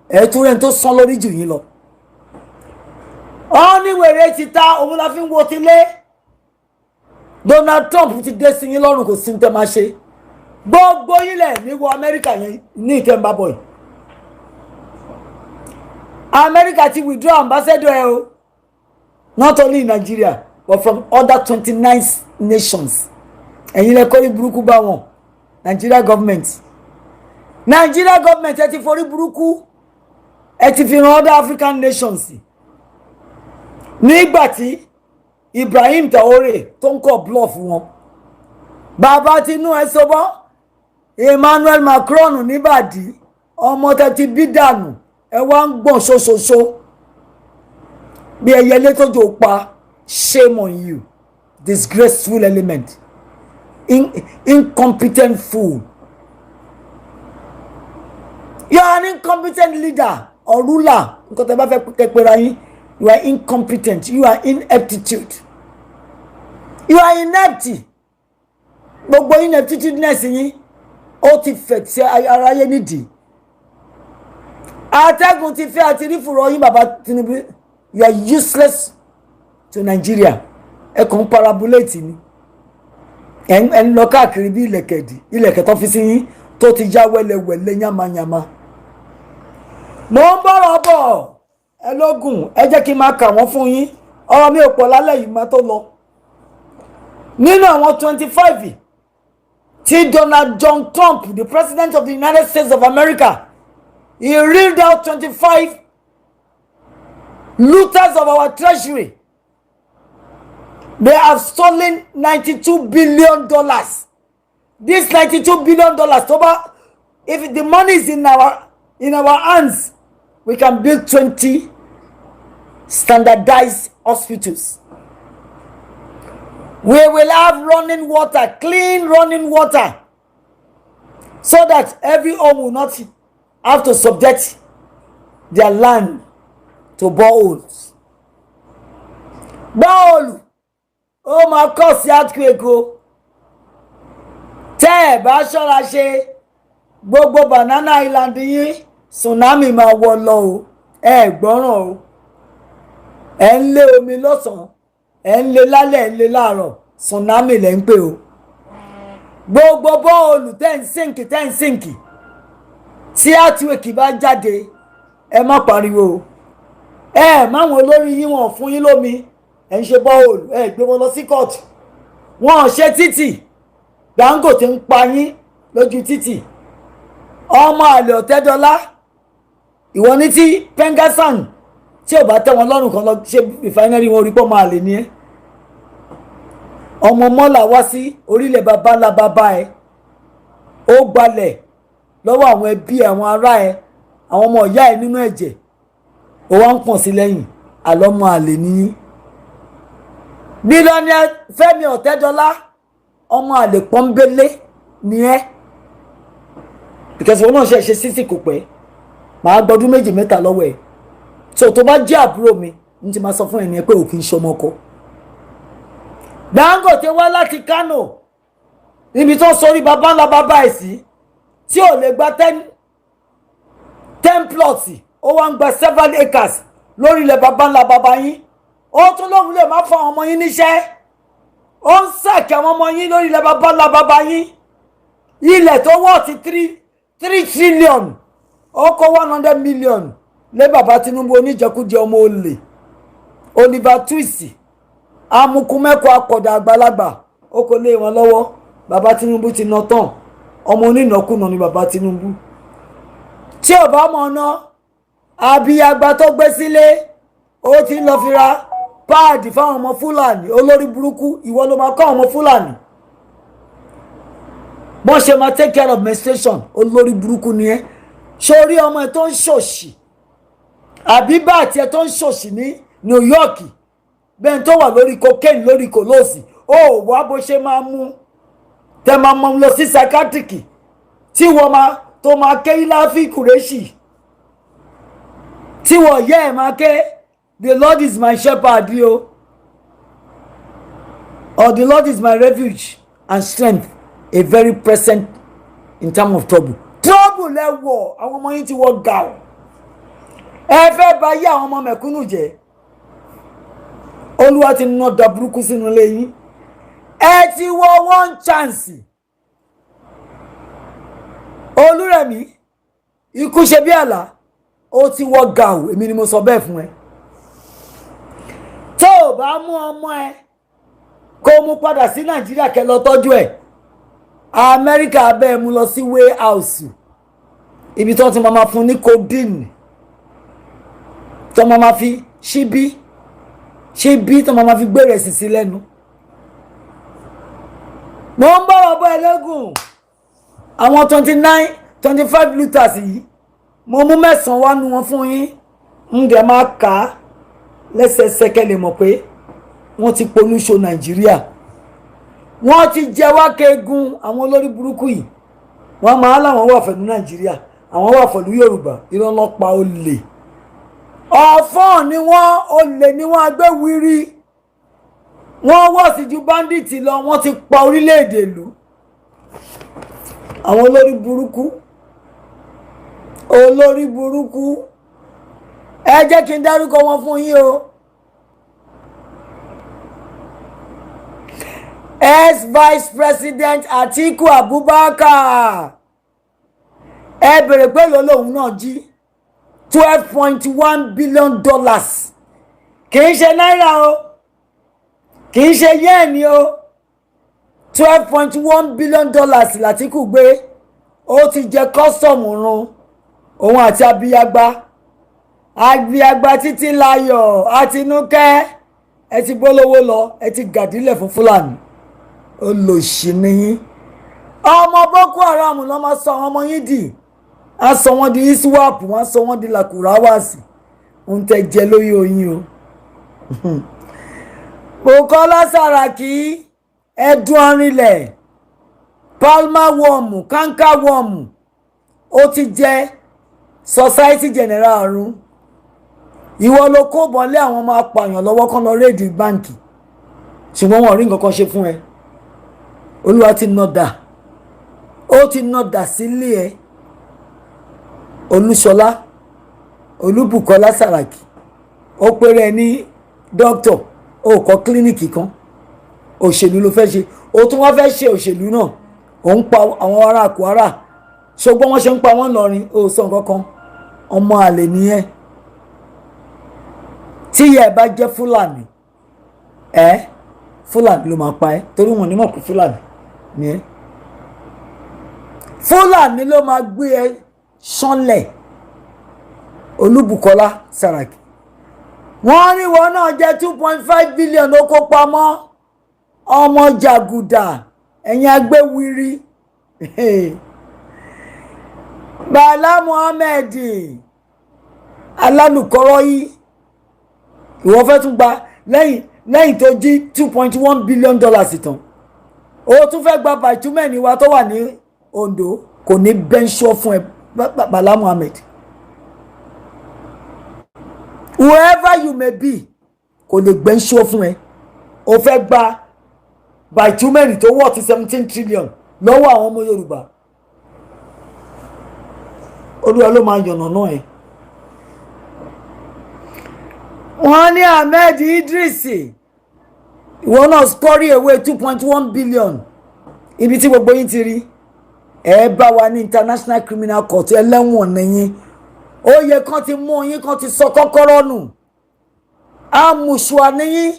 ẹ̀ tún rẹ̀ tó sán lórí jù yín lọ. Ọ́ ní wèrè ti ta òun la fi ń wo ti lé. Donald Trump ti dé sí yín lọ́rùn, kò sí ní tẹ́ máa ṣe. Gbogbo yín lẹ̀ ní wọ Amẹ́ríkà yẹn ní ìtẹ́ǹbà bọ̀ yìí. Amẹ́ríkà ti withdraw ambassador ẹ o, not only in Nigeria but from other 29 nations. Ẹ̀yin lẹ kórí burúkú bá wọn. Nigeria government, Nigeria government, ẹ ti forí burúkú, ẹ ti fi ran other African nations nígbà tí Ibrahim Traore tó ń kọ́ bluff wọn. Bàbá tinú ẹ sọbọ Emmanuel Macron níbàdí, ọmọ tẹ́tí bí dànù, ẹ wá ń gbọ̀n ṣoṣoṣo bí ẹyẹlé tó jò pa. Shame on you, disgraceful element, incompetent fool. You are an incompetent leader or ruler. Nǹkan tẹ́ bá fẹ́ kẹ́pẹ́ra yín, you are incompetent, you are ineptitude, you are inept. Gbogbo ineptitudeness yín, ó ti fẹ̀ sí aráyé nídìí. Atẹ́gùn ti fẹ́ àti rí fùrọ̀ yín. Bàbá Tinubu, you are useless to Nigeria. Ẹ kàn ń perambulate ni, ẹ ń lọ káàkiri bí ilẹ̀kẹ̀dì, ilẹ̀kẹ̀ tó fi sí yín tó ti já wẹ́lẹ́wẹ́lẹ́, yánmayànma. Mo ń bọ̀rọ̀ bọ̀, ẹ lógún, ẹ jẹ́ kí n máa kà wọ́n fún yín. Ọ̀rọ̀ mi ò pọ̀ lálẹ́ yìí, máa tó lọ. Nínú àwọn 25 tí Donald John Trump, the president of the United States of America, he reeled out 25 looters of our treasury. They have stolen $92 billion. This $92 billion, tó bá, if the money is in our hands, we can build 20 standardized hospitals. We will have running water, clean running water, so that every home will not have to subject their land to boreholes. Borehole ó máa cause earthquake o. Tẹ́ ẹ̀ bá ṣọ́ra ṣe, gbogbo Banana Island yín, tsunami máa wọ lọ o. Ẹ gbọ́ràn o. Ẹ ń lé omi lọ́sàn-án, ẹ ń lé lálẹ́, ẹ ń lé láàárọ̀, tsunami lẹ́ ń pè o. Gbogbo borehole tẹ́ ń sink, tẹ́ ń sink, tí earthquake bá jáde, ẹ má pariwo o. Ẹ máwọn olórí yín, wọn fún yín lómi, ẹ ń ṣe borehole, ẹ gbé wọn lọ sí kóòtù. Wọn ò ṣe títì, Dangote ń pa yín lójú títì. Ọmọ àlè Ọ̀tẹ́dọ́lá, ìwọ ní tí PENGASSAN tí ò bá tẹ́ wọn lọ́rùn kan lọ ṣe refinery wọn, orí pọ̀ máa lè ní ẹ́. Ọmọ mọ́là wá sí orílẹ̀ bàbá ńlá bàbá ẹ̀, ó gbalẹ̀ lọ́wọ́ àwọn ẹbí, àwọn ará ẹ̀, àwọn ọmọ ìyá ẹ̀ nínú ẹ̀jẹ̀, ó wá ń pọ̀n sí lẹ́yìn àlọ́mọ àlè níyí. Billionaire Fẹ́mi Ọ̀tẹ́dọ́lá, Ọmọ àlè pọ́nbélé ni ẹ́, because wọn náà ṣe ṣe sísì kò pẹ́, màá gbọdún méjì mẹ́ta lọ́wọ́ ẹ̀. So tó bá jẹ́ àbúrò mi, n ti máa sọ fún ẹni pé ò kì í ṣọmọ ọkọ. Dangote wá láti Kano, níbi tó sọrí bàbá ńlá bàbá ẹ̀ sí, tí ò lè gba 10 10 plots, ó wá ń gba several acres lórí ilẹ̀ bàbá ńlá bàbá yín. Ó tún lóun lè má fún àwọn ọmọ yín níṣẹ́. Ó ń sack àwọn ọmọ yín lórí ilẹ̀ bàbá ńlá bàbá yín, ilẹ̀ tó wọ́ ti 3 3 trillion. Ó kó 100 million lé bàbá Tinubu. Oníjẹkújẹ, ọmọ olè, Oliver Twist, amukumẹ́kọ̀, akọ̀dà àgbàlagbà, ó kò lé wọn lọ́wọ́. Bàbá Tinubu ti ná tán. Ọmọ onínàkúnà ni bàbá Tinubu. Tí ò bá mọ̀ ọ́nà abiyagba tó gbé sílé, ó ti ń lọ fi ra pad fáwọn ọmọ Fúlàní. Olórí burúkú, ìwọ ló máa kọ́ àwọn ọmọ Fúlàní bọ́n ṣe máa take care of menstruation. Olórí burúkú ni ẹ́. Sórí ọmọ ẹ tó ń ṣòṣì, àbí bá àti ẹ tó ń ṣòṣì ní New York, bẹ́ẹ̀ tó wà lórí cocaine, lórí kòlóòsì, ó wá bó ṣe máa mú tẹ máa mọ lọ sí psychiatric, tí wọ́n máa tó máa ké iláfi kùrẹ́ṣì, tí wọ́n yẹ́ ẹ̀ máa ké "The Lord is my shepherd" o, or "The Lord is my refuge and strength, a very present in time of trouble." Trouble lẹ wọ̀. Àwọn ọmọ yín ti wọ gàù. Ẹ fẹ́ bà yé àwọn ọmọ mẹ̀kúnnù jẹ́. Olúwa ti ná da burúkú sínú ilé yín. Ẹ ti wọ one chance. Olúrẹ̀mí, ikú ṣe bí àlá, ó ti wọ gàù. Èmi ni mo sọ bẹ́ẹ̀ fún ẹ. Tó o bá mú ọmọ ẹ kó o mú padà sí Nàìjíríà, kẹ́ lọ tọ́jú ẹ̀, Amẹ́ríkà abẹ́ ẹ mú lọ sí warehouse, ibi tó ti máa fún ní codeine, tó máa fi ṣíbí ṣíbí, tó máa fi gbé rẹ̀ sí lẹ́nu. Mo ń bọ̀rọ̀ bọ́ ẹlẹ́gùn. Àwọn 29, 25 looters yìí, mo mú mẹ́sàn-án wá nu wọn fún yín. Ń dẹ̀ máa kà á lẹ́sẹẹsẹ kẹ́ lè mọ̀ pé wọ́n ti polúṣo Nàìjíríà, wọ́n ti jẹ wá kegun. Àwọn olórí burúkú yìí, wọ́n máa láwọn wà pẹ̀lú Nàìjíríà, àwọn wà pẹ̀lú Yorùbá. Irọ́ lọ́pa. Olè ọ̀fọ́n ni wọ́n, olè ni wọ́n, agbéwìrì wọ́n, wọ́ sí ju bandit lọ. Wọ́n ti pa orílẹ̀-èdè ìlú. Àwọn olórí burúkú, olórí burúkú, ẹ jẹ́ kí n dárúkọ wọn fún yín o. Ex-vice president Atiku Abubakar, ẹ bèrè pé lòun náà jí $12.1 billion. Kì í ṣe náírà o, kì í ṣe yẹ́ẹ̀nì o. $12.1 billion l'Atiku gbé. Ó ti jẹ custom run, òun àti abiyagba, abiyagba títí láyọ̀ àtinúkẹ́. Ẹ ti bólówó lọ, ẹ ti gàdílẹ̀ fún Fúlàní. Olòṣì nìyí. Ọmọ Boko Haram ló máa sọ àwọn ọmọ yín dì. Á sọ wọ́n di ISWAP, wọ́n á sọ wọ́n di Lakurawas. Ń tẹ́ jẹ lórí oyin o. Bukola Saraki, ẹdun arinlẹ̀, palmer worm, canker worm, ó ti jẹ Societe Generale àrùn. Ìwọ ló kó bọ́lé àwọn ọmọ apààyàn lọ́wọ́ kán lọ raid báǹkì, ṣùgbọ́n wọn ò rí nǹkan kan ṣe fún ẹ. Olúwa ti nà dà, ó ti nà dà sílé ẹ. Olúṣọlá Olúbùkọ́lá Sàràkí, ó péré ẹ ní dókítà, ó kọ́ clinic kan. Òṣèlú ló fẹ́ ṣe, ó tún wá fẹ́ ṣe òṣèlú náà. Ó ń pa àwọn ará Kwara, ṣùgbọ́n wọ́n ṣe ń pa wọ́n lọ́rin, ó sọ nǹkan kan. Ọmọ àlè nìyẹn. Tí ìyá ẹ bá jẹ́ Fúlàní ẹ, Fúlàní ló máa pa ẹ́, torí wọn ní mọ̀ pé Fúlàní ni ẹ́. Fúlàní ló máa gbé ẹ ṣánlẹ̀. Olúbùkọ́lá Sàràkí, wọ́n ní wọn náà jẹ́ 2.5 billion, ó kó pamọ́. Ọmọ jàgùdà, ẹ̀yin agbéwìrì. Bala Muhammed alálùkọ́rọ́ yìí, ìwọ fẹ́ tún gba lẹ́yìn tó jí $2.1 billion tán. O tún fẹ́ gba bitumen wa tó wà ní Ondo, kò ní bẹ́ńṣọ́ fún ẹ, Bala Muhammed. Whoever you may be, kò lè gbẹ́ńṣọ́ fún ẹ. O fẹ́ gba bitumen tó wọ̀ ti 17 trillion lọ́wọ́ àwọn ọmọ Yorùbá. Olúwa ló máa yànnà náà ẹ. Wọ́n ní Ahmed Idris, ìwọ náà scurry away 2.1 billion. Ibi tí gbogbo yín ti rí ẹ bá wa ní International Criminal Court. Ẹlẹ́wọ̀n nìyín. Ó yẹ kán ti mú yín, kán ti sọ kọ́kọ́rọ́ nù. Amùsùà nìyín.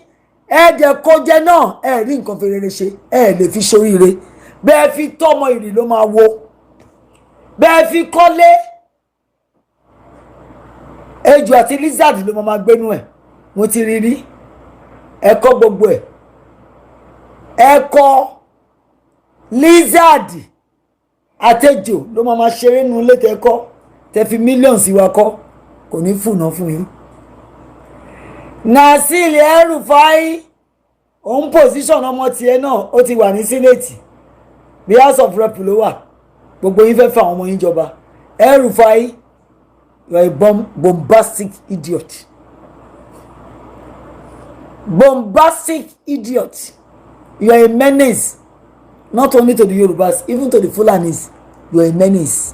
Ẹ dẹ̀ kọjẹ náà, ẹ rí nǹkan fi rere ṣe, ẹ lè fi ṣoríire. Bẹ́ẹ̀ fi tọ́mọ ìrì ló máa wo, bẹ́ẹ̀ fi kọ́lé, ejò àti lizard ló máa gbénú ẹ̀. Mo ti rí rí. Ẹ kọ́ gbogbo ẹ̀, ẹ kọ́, lizard àtejò ló máa ṣeré nu létẹ̀ kọ́ tẹ fi millions wa kọ́. Kò ní fùnà fún yín. Nasir El-Rufai, òun position ọmọ tiẹ̀ náà, ó ti wà ní Senate, bí House of Rep ló wà. Gbogbo yín fẹ́ fà àwọn ọmọ yín jọba. El-Rufai, you are a bombastic idiot, bombastic idiot. You are a menace, not only to the Yorubas, even to the Fulanis. You are a menace.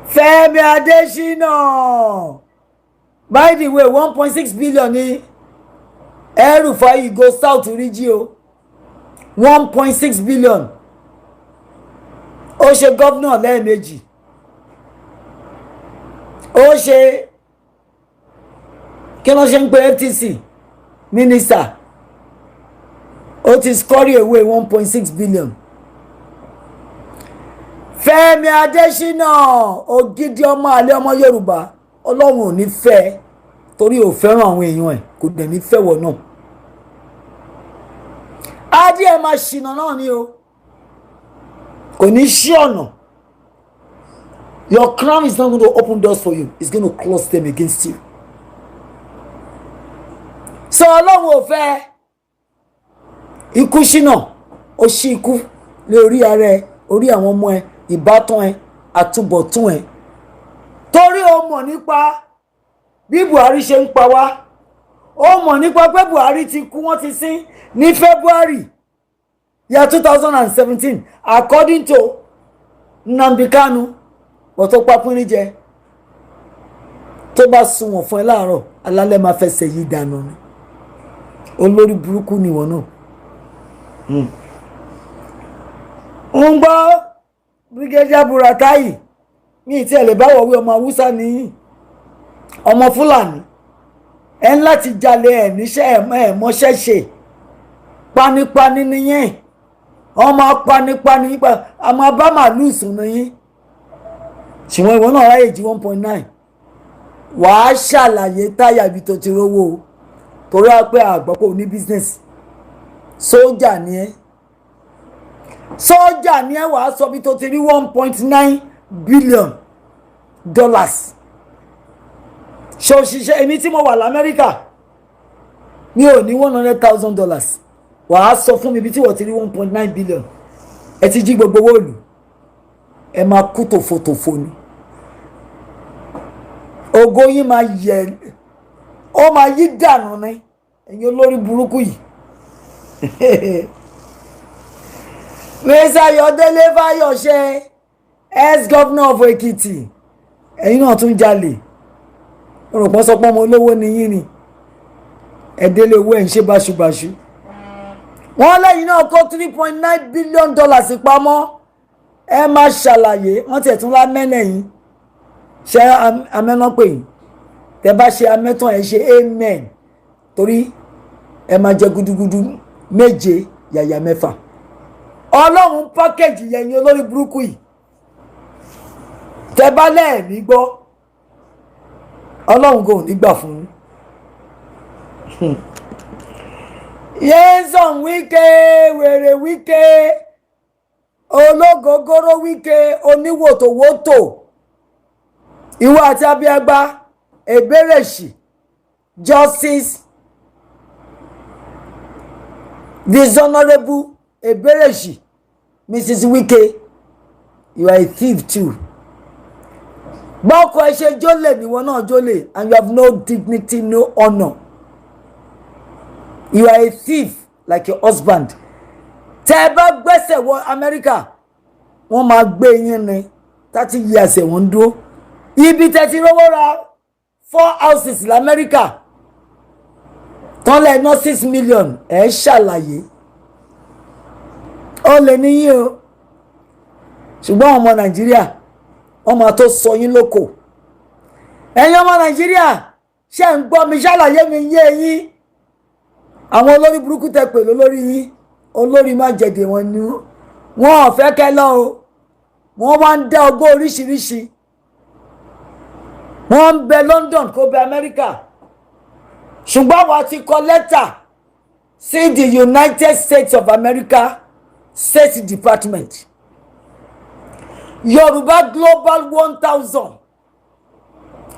Fẹ́mi Adésínà, by the way, 1.6 billion ní El-Rufai go south rí jí o. 1.6 billion. Ó ṣe governor lẹ́ẹ̀mejì, ó ṣe, kí ló ṣe ń pe, FCT minister. Ó ti scurry away 1.6 billion. Fẹ́mi Adésínà, ògidì ọmọ àlè ọmọ Yorùbá, Ọlọ́run ò ní fẹ́ ẹ torí ò fẹ́ràn àwọn èèyàn ẹ̀, kò dẹ̀ ní fẹ́wọ̀ náà. Adé ẹ̀ máa ṣìnà náà ni o, kò ní ṣí ọ̀nà. Your crown is not going to open doors for you, it's going to close them against you. So Ọlọ́run ò fẹ́ ikú ṣínà, ó ṣí ikú lé orí ara ẹ, orí àwọn ọmọ ẹ, ìbátan ẹ, àtúbọ̀tún ẹ, torí o mọ̀ nípa bí Buhari ṣe ń pa wá. Ó mọ̀ nípa pé Buhari ti kú, wọ́n ti sin ní February year 2017, according to Nnamdi Kanu. Wọ́n tó pápínrín jẹ, tó bá sunwọ̀n fún ẹ láàárọ̀, alálẹ̀ máa fẹsẹ̀ yí dànù ni. Olórí burúkú ni ìwọ náà. Ń gbọ́ Brigadier Buratai, mi ì tiẹ̀ lè báwọ̀ wí. Ọmọ Haúsá nìyí, ọmọ Fúlàní ẹ ń láti jalè ẹ níṣẹ́ ẹ mọṣẹ́ ṣe. Panipani nìyẹn, ọmọ panipani, àmọ́ bá màálù sùn nìyí. Ṣùgbọ́n ìwọ náà ráyè jí 1.9. Wàá ṣàlàyé táyà ibi tó ti rówó o, torí wá pé àgbọ̀pọ̀ ní business. Sójà ni ẹ́, sójà ni ẹ́. Wàá sọ bí tó ti rí $1.9 billion. Ṣe òṣìṣẹ́ èmi tí mo wà l'Amẹ́ríkà, mi ò ní $100,000. Wàá sọ fún mi bí tí wọ́n ti rí 1.9 billion. Ẹ ti jí gbogbo owó ìlú, ẹ máa kú tòfotòfo ni. Ògo yín máa yẹ, ó máa yí dànù ni, ẹ̀yin olórí burúkú yìí. Mr. Ayọ̀délé Fáyọ̀ṣe, ex-governor of Ekiti, ẹ̀yin náà tún jalè. Òrùpọ̀ sọ pé ọmọ olówó ni yín ni. Ẹ délé owó, ẹ̀ ń ṣe báṣubàṣu. Wọ́n lẹ́yìn náà kó $3.9 billion pamọ́. Ẹ máa ṣàlàyé. Wọ́n tiẹ̀ tún lámẹ́nẹ̀ yín. Ṣé amẹ́nà pè yín? Tẹ bá ṣe amẹ́tàn, ẹ ṣe amen, torí ẹ máa jẹ gudugudu méje yàyà mẹ́fà. Ọlọ́run package yẹn yín, olórí burúkú yìí. Tẹ bá lẹ́ẹ̀mí gbọ́, Ọlọ́run kò ní gbà fún yín. Nyesom Wike, wèrè Wike, ológogoro Wike, oníwòtòwòtò, ìwọ àti abiagba Ebereshi, Justice Dishonourable Eberechi Mrs Wike, you are a thief too. Bọ́kọ ẹ ṣe jólè níwọ náà jólè, and you have no dignity, no honour. You are a thief like your husband. Tẹ́ ẹ bá gbẹ́sẹ̀ wọ Amẹ́ríkà, wọ́n máa gbé yín ní 30 years ẹ̀wọ̀n ń dúró. Ibi tẹ́ ti rówó ra four houses lamẹ́ríkà tán lẹ́ ná 6 million, ẹ̀ ṣàlàyé. Ó lè níyìn o, ṣùgbọ́n ọmọ Nàìjíríà, wọ́n máa tó sọ yín lóko. Ẹ̀yin ọmọ Nàìjíríà, ṣé ń gbọ́ mi? Ṣàlàyé mi yé yín. Àwọn olórí burúkú tẹ pè lólórí yín, olórí má jẹ̀dẹ̀ wọn ni. Wọn ò fẹ́ kẹ́ lọ o. Wọ́n wá ń dá ọgbọ́n oríṣiríṣi. Wọ́n ń bẹ London kó bẹ Amẹ́ríkà, ṣùgbọ́n àwa ti kọ lẹ́tà sí the United States of America State Department. Yorùbá Global 1000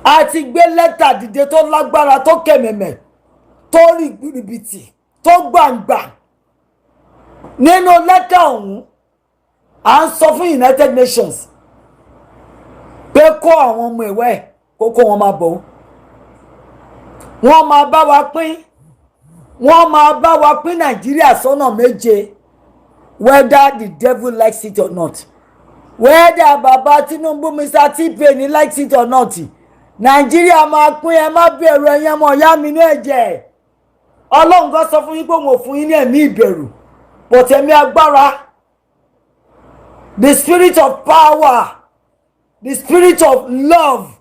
a ti gbé lẹ́tà dìde tó lágbára, tó kẹ̀mẹ̀mẹ̀, tó rìbìtì, tó gbàǹgbà. Nínú lẹ́tà ọ̀hún, à ń sọ fún United Nations pé kó àwọn ọmọ ẹ̀wẹ́ kó kó wọn máa bọ̀. Wọ́n máa bá wa pín, wọ́n máa bá wa pín Nàìjíríà sọ́nà méje, whether the devil likes it or not, whether baba Tinubu, Mr T-Pain, likes it or not. Nàìjíríà máa pín. Ẹ má bẹ̀rù, ẹ̀yin ọmọ ìyá mi ní ẹ̀jẹ̀. Ọlọ́run kan sọ fún yín pé òun ò fún yín ní ẹ̀mí ìbẹ̀rù, but ẹ̀mí agbára, the spirit of power, the spirit of love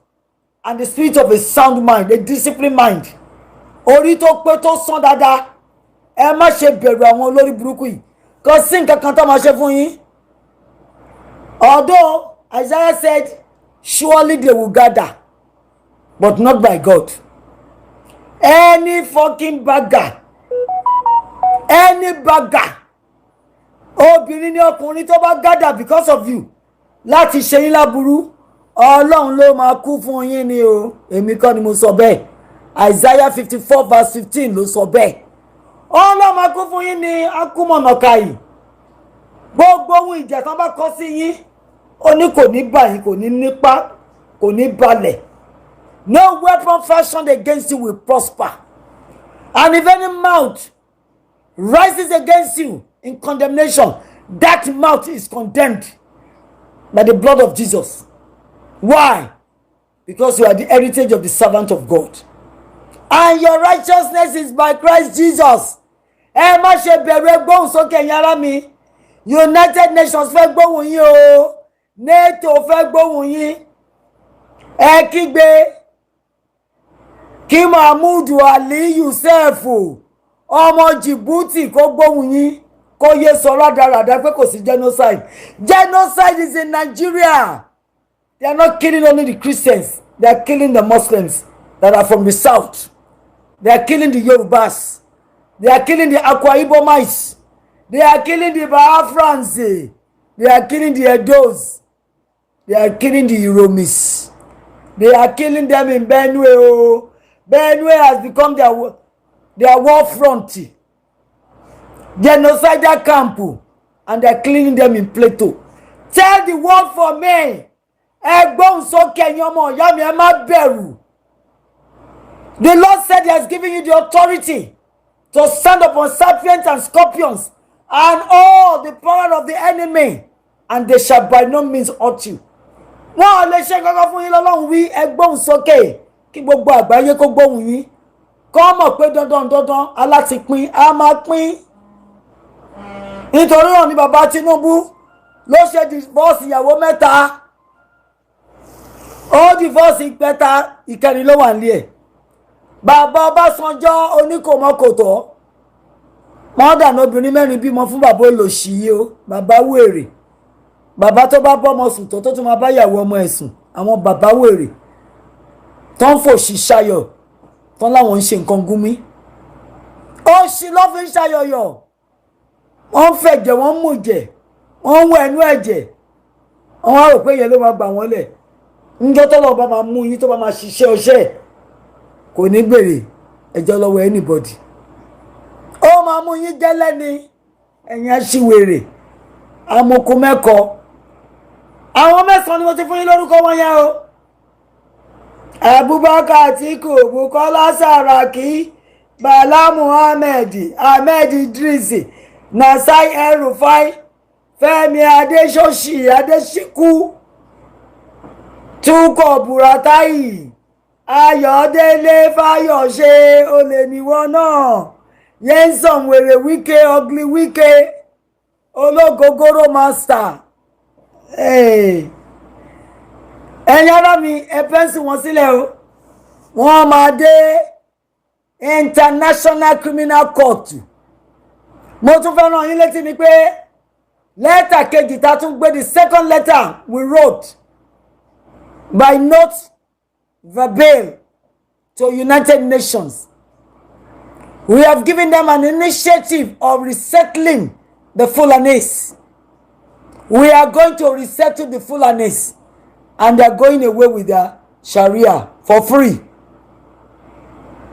and the spirit of a sound mind, a disciplined mind, orí tó pé, tó sán dáadáa. Ẹ má ṣe bẹ̀rù àwọn olórí burúkú yìí. Kò sí nǹkan kan tó máa ṣe fún yín. Although Isaiah said, "Surely they will gather, but not by God." Any fucking bagger, any bagger, obìnrin ní ọkùnrin tó bá gather because of you láti ṣe yín láburú, Ọlọ́run ló máa kú fún yín ni o. Èmi kọ́ ni mo sọ bẹ́ẹ̀. Isaiah 54 verse 15 ló sọ bẹ́ẹ̀. Ọlọ́run máa kú fún yín ní akúmọ̀nàkàyì. Gbogbo ohun ìjà tán bá kọ́ sí yín, ó ní kò ní bà yín, kò ní nípa, kò ní balẹ̀. No weapon fashioned against you will prosper, and if any mouth rises against you in condemnation, that mouth is condemned by the blood of Jesus. Why? Because you are the heritage of the servant of God and your righteousness is by Christ Jesus. Ẹ má ṣe bẹ̀rù. Ẹ gbóhùn sókè, ẹ̀yin ará mi. United Nations fẹ́ gbóhùn yín o, NATO fẹ́ gbóhùn yín. Ẹ kígbe kí Mahmood Ali Yusuf, ọmọ Djibouti, kó gbóhùn yín, kó yé sọ rádaràda pé kò sí genocide. Genocide is in Nigeria. They are not killing only the Christians, they are killing the Muslims that are from the south. They are killing the Yorubas, they are killing the Akwa Ibomites, they are killing the Biafrans, they are killing the Edos, they are killing the Uromis. They are killing them in Benue o. Benue has become their war front, genocidal camp, and they are killing them in Plateau. Tell the world for me. Ẹ gbóhùn sókè, ẹ̀yin ọmọ ìyá mi. Ẹ má bẹ̀rù. The Lord said he has given you the authority to stand upon serpents and scorpions and all the power of the enemy, and they shall by no means hurt you. Wọn ò lè ṣe kankan fún yín lọ́lọ́run wí. Ẹ gbóhùn sókè kí gbogbo àgbáyé kó gbóhùn yín, kó mọ̀ pé dandan dandan alátìpín á máa pín. Nítorí náà ni bàbá Tinubu ló ṣe divorce ìyàwó mẹ́ta. Ó divorce ìpẹta, ìkẹrin ló wà nílé ẹ̀. Bàbá Ọbásanjọ́ oníkòmọkòtò mọ́dànù obìnrin mẹ́rin bímọ fún bàbá olòṣì yìí o. Bàbá wèrè, bàbá tó bá bọ́mọ sùn tó tún máa bá ìyàwó ọmọ ẹ̀ sùn. Àwọn bàbá wèrè tó ń fòṣì ṣayọ̀, tán láwọn ń ṣe nǹkan gúnmí, òṣì ló fi ń ṣayọyọ̀. Wọ́n ń fẹ̀jẹ̀, wọ́n ń mú jẹ̀, wọ́n ń wọ ẹnu ẹ̀jẹ̀. Wọ́n á rò pé yẹn ló máa gbà wọ́n lẹ̀. Ńjọ́ tọ́lọ́ bá máa mú yín, tó bá máa ṣiṣẹ́ ọṣẹ́, kò ní gbèrè ẹjọ́ lọ́wọ́ anybody. Ó Máa mú yín jẹ́lẹ́ ni, ẹ̀yin aṣiwèrè amoko mẹ́kọ. Àwọn mẹ́sàn-án ni mo ti fún yín lórúkọ wọn yẹn o: Abubakar Atiku, Bukola Saraki, Bala Muhammed, Ahmed Idris, Nasir El-Rufai, Fẹ́mi Adéṣọṣì, Adéṣíkú, Túkọ̀ Buratai, Ayọ̀délé Fáyọ̀ṣe, olè níwọ náà, Nyesom wèrè Wike, ugly Wike, ológogoro master. Ẹ̀yin ará mi, ẹ pencil wọn sílẹ̀ o. Wọ́n máa dé International Criminal Court. Mo tún fẹ́ rán yín létí ni pé lẹ́tà kejì tá a tún gbé, the second letter we wrote by note verbale to United Nations, we have given them an initiative of resettling the Fulanis. We are going to resettle the Fulanis, and they are going away with their Sharia for free.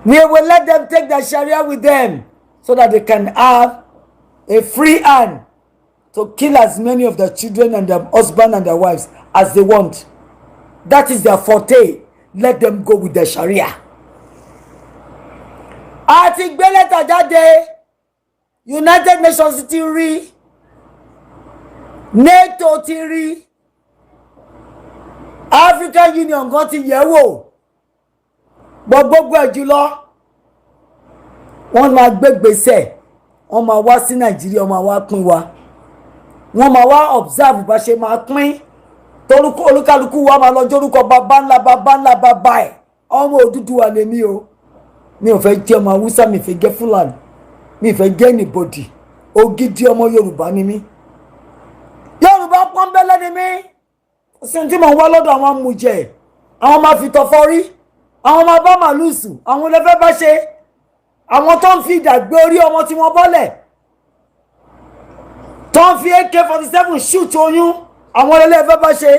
We will let them take their Sharia with them so that they can have a free hand to kill as many of their children and their husband and their wives as they want. That is their forte. Let them go with their Sharia. A ti gbé lẹ́tà jáde, United Nations ti rí, NATO ti rí, African Union gan ti yẹ̀ wò. Gbogbo ẹ̀ jùlọ, wọ́n máa gbé gbèsè, wọ́n máa wá sí Nàìjíríà, wọ́n máa wá pín wa, wọ́n máa wá observe bá ṣe máa pín torúkọ. Olúkálukú wa máa lọ jórúkọ bàbá ńlá bàbá ńlá bàbá ẹ̀. Ọmọ Odùduwà lèmi o. Mi ò fẹ́ jẹ́ ọmọ Haúsá, mi fẹ́ jẹ́ Fúlàní, mi fẹ́ jẹ́ anybody. Ògidì ọmọ Yorùbá ni mí, Yorùbá pọ́nbélé ni mí. Sí tí mò ń wá lọ́dọ̀ àwọn amújẹ, àwọn máa fi tọ̀fọ́ rí, àwọn máa bá màlúù sùn, àwọn olè bá ṣe, àwọn tó ń fi ìdà gbé orí ọmọ tí wọ́n bọ́lẹ̀, tó ń fi AK-47 shoot oyún, àwọn olè bá ṣe.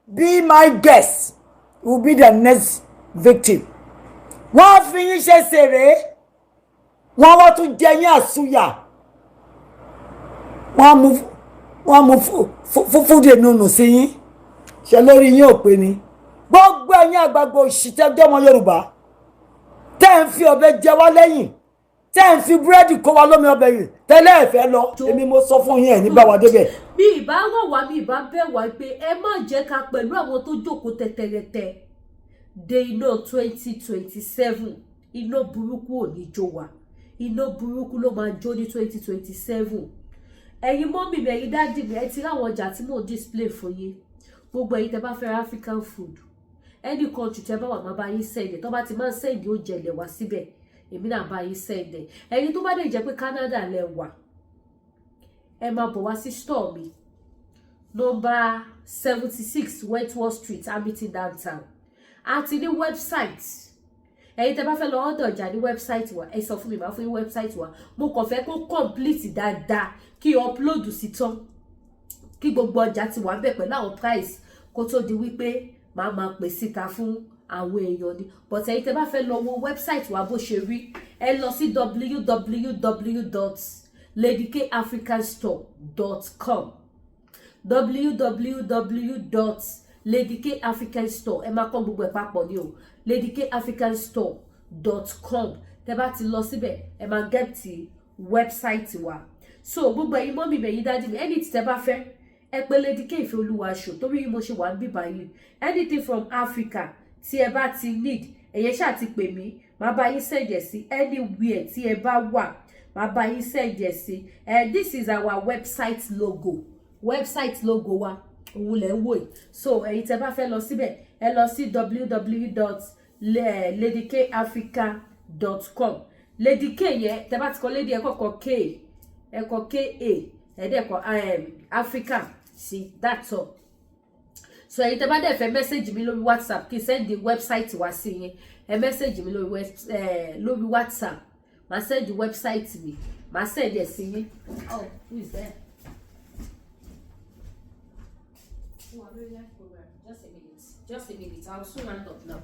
Be my guest, will be the next victim. Wọ́n fi yín ṣe ṣèrè, wọ́n wá tún jẹ yín àsúyà, wọ́n mú fúfúdè nùnù sí yín. Ṣe lórí yín ò pé ni? Gbogbo ẹ̀yin àgbààgbà òṣìṣẹ́ ọmọ Yorùbá tẹ́ ń fi ọ̀bẹ jẹ wá lẹ́yìn, tẹ́ ń fi búrẹ́dì kó wa lómi ọbẹ̀ yìí, tẹ́lẹ̀ ẹ̀fẹ́ lọ, èmi mo sọ fún yín, ẹ̀ ní bá wa débẹ̀. Mi ìbá rọ̀ wá, mi ìbá bẹ̀ wá pé ẹ má jẹ́ ká pẹ̀lú àwọn tó jókòó tẹ̀tẹ̀rẹ̀tẹ̀ de iná 2027. Iná burúkú ò ní jó wa, iná burúkú ló máa jó ní 2027. Ẹ̀yin mummy mi, ẹ̀yin daddy mi, ẹ ti ráwọn ọjà tí mò ń display fún yín. Gbogbo ẹ̀yin tẹ́ bá fẹ́ African food, any country tẹ́ bá wà, máa bá yín send ẹ̀. Tó bá ti máa ń send oúnjẹ ilẹ̀ wá síbẹ̀, èmi náà bá yín send ẹ̀. Ẹ̀yin tó bá dẹ̀ jẹ́ pé Canada lẹ wà, ẹ máa bọ̀ wá sí store mi, number 76 Wentworth Street, Hamilton downtown. Àti ní website, ẹ̀yin tẹ́ bá fẹ́ lọ order ọjà ní website wa, ẹ sọ fún mi, màá fún yín website wa. Mo kàn fẹ́ kó complete dáadáa, kí upload sí tán, kí gbogbo ọjà ti wà ń bẹ̀ pẹ̀lú àwọn price, kó tó di wípé màá máa pè síta fún àwọn èèyàn ni. But ẹ̀yin tẹ́ bá fẹ́ lọ wo website wa bó ṣe rí, ẹ lọ sí www.ladykafricanstore.com, www.ladykafricanstore. Ẹ máa kọ́ gbogbo ẹ̀ papọ̀ ní o, ladykafricanstore.com. Tẹ́ bá ti lọ síbẹ̀, ẹ máa get website wa. So gbogbo ẹ̀yin mummy mi, ẹ̀yin daddy mi, ẹni tí tẹ́ bá fẹ́, ẹ pé Lady K Ìfẹ́ Olúwa ṣò, torí mo ṣe wà ń bíbá yìí. Anything from Africa tí ẹ bá ti need, ẹ̀yẹ ṣáà ti pè mí, màá bá yín send ẹ̀ sí anywhere tí ẹ bá wà, màá bá yín send ẹ̀ sí ẹ. This is our website logo. Website logo wa òun lẹ̀ ń wò yìí. So ẹ̀yin tẹ́ bá fẹ́ lọ síbẹ̀, ẹ lọ sí www.ladykafrica.com. Lady K yẹn, tẹ́ bá ti kọ lady, ẹ kọ́kọ́ k, ẹ kọ ka, ẹ dẹ̀ kọ Africa sí, that's all. So ẹ̀yin tẹ́ bá dẹ̀ fẹ́ message mi lórí WhatsApp, kí n send the website wá sí yín, ẹ message mi lórí WhatsApp, màá send the website mi, màá send ẹ̀ sí yín. Oh, who is there? Oh, I'm live program. Just a minute, just a minute, I'll soon round up now.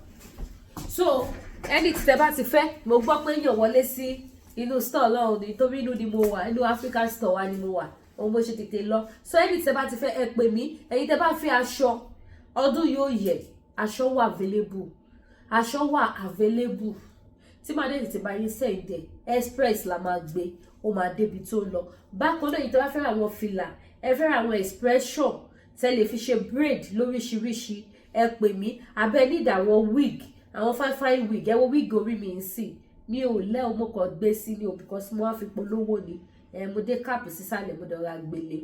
So ẹni tí tẹ́ bá ti fẹ́, mo gbọ́ pé yàn wọlé sí Inú store lọ́hùn ni, torí inú ni mo wà, inú African store wa ni mo wà, òun mo ṣe tètè lọ. So ẹni tẹ́ bá ti fẹ́, ẹ pè mí. Ẹ̀yin tẹ́ bá fẹ́ aṣọ ọdún yóò yẹ, aṣọ wà available, aṣọ wà available tí màá dé tètè bá yín send ẹ̀. Express la máa gbé, ó máa débi tó lọ. Bákan náà, yìí tẹ́ bá fẹ́ àwọn fìlà, ẹ fẹ́ àwọn expression tẹ́ lè fi ṣe braid lóríṣiríṣi, ẹ pè mí. Abẹ́ nídìí àwọn wig, àwọn fine fine wig. Ẹ wo wig orí mi ń sìn, mi ò lẹ́ o, mo kàn gbé sí ni o, because mo wá fi polówó ni. Ẹ mo dé cap sísàlẹ̀, mo dọ̀ra gbélé.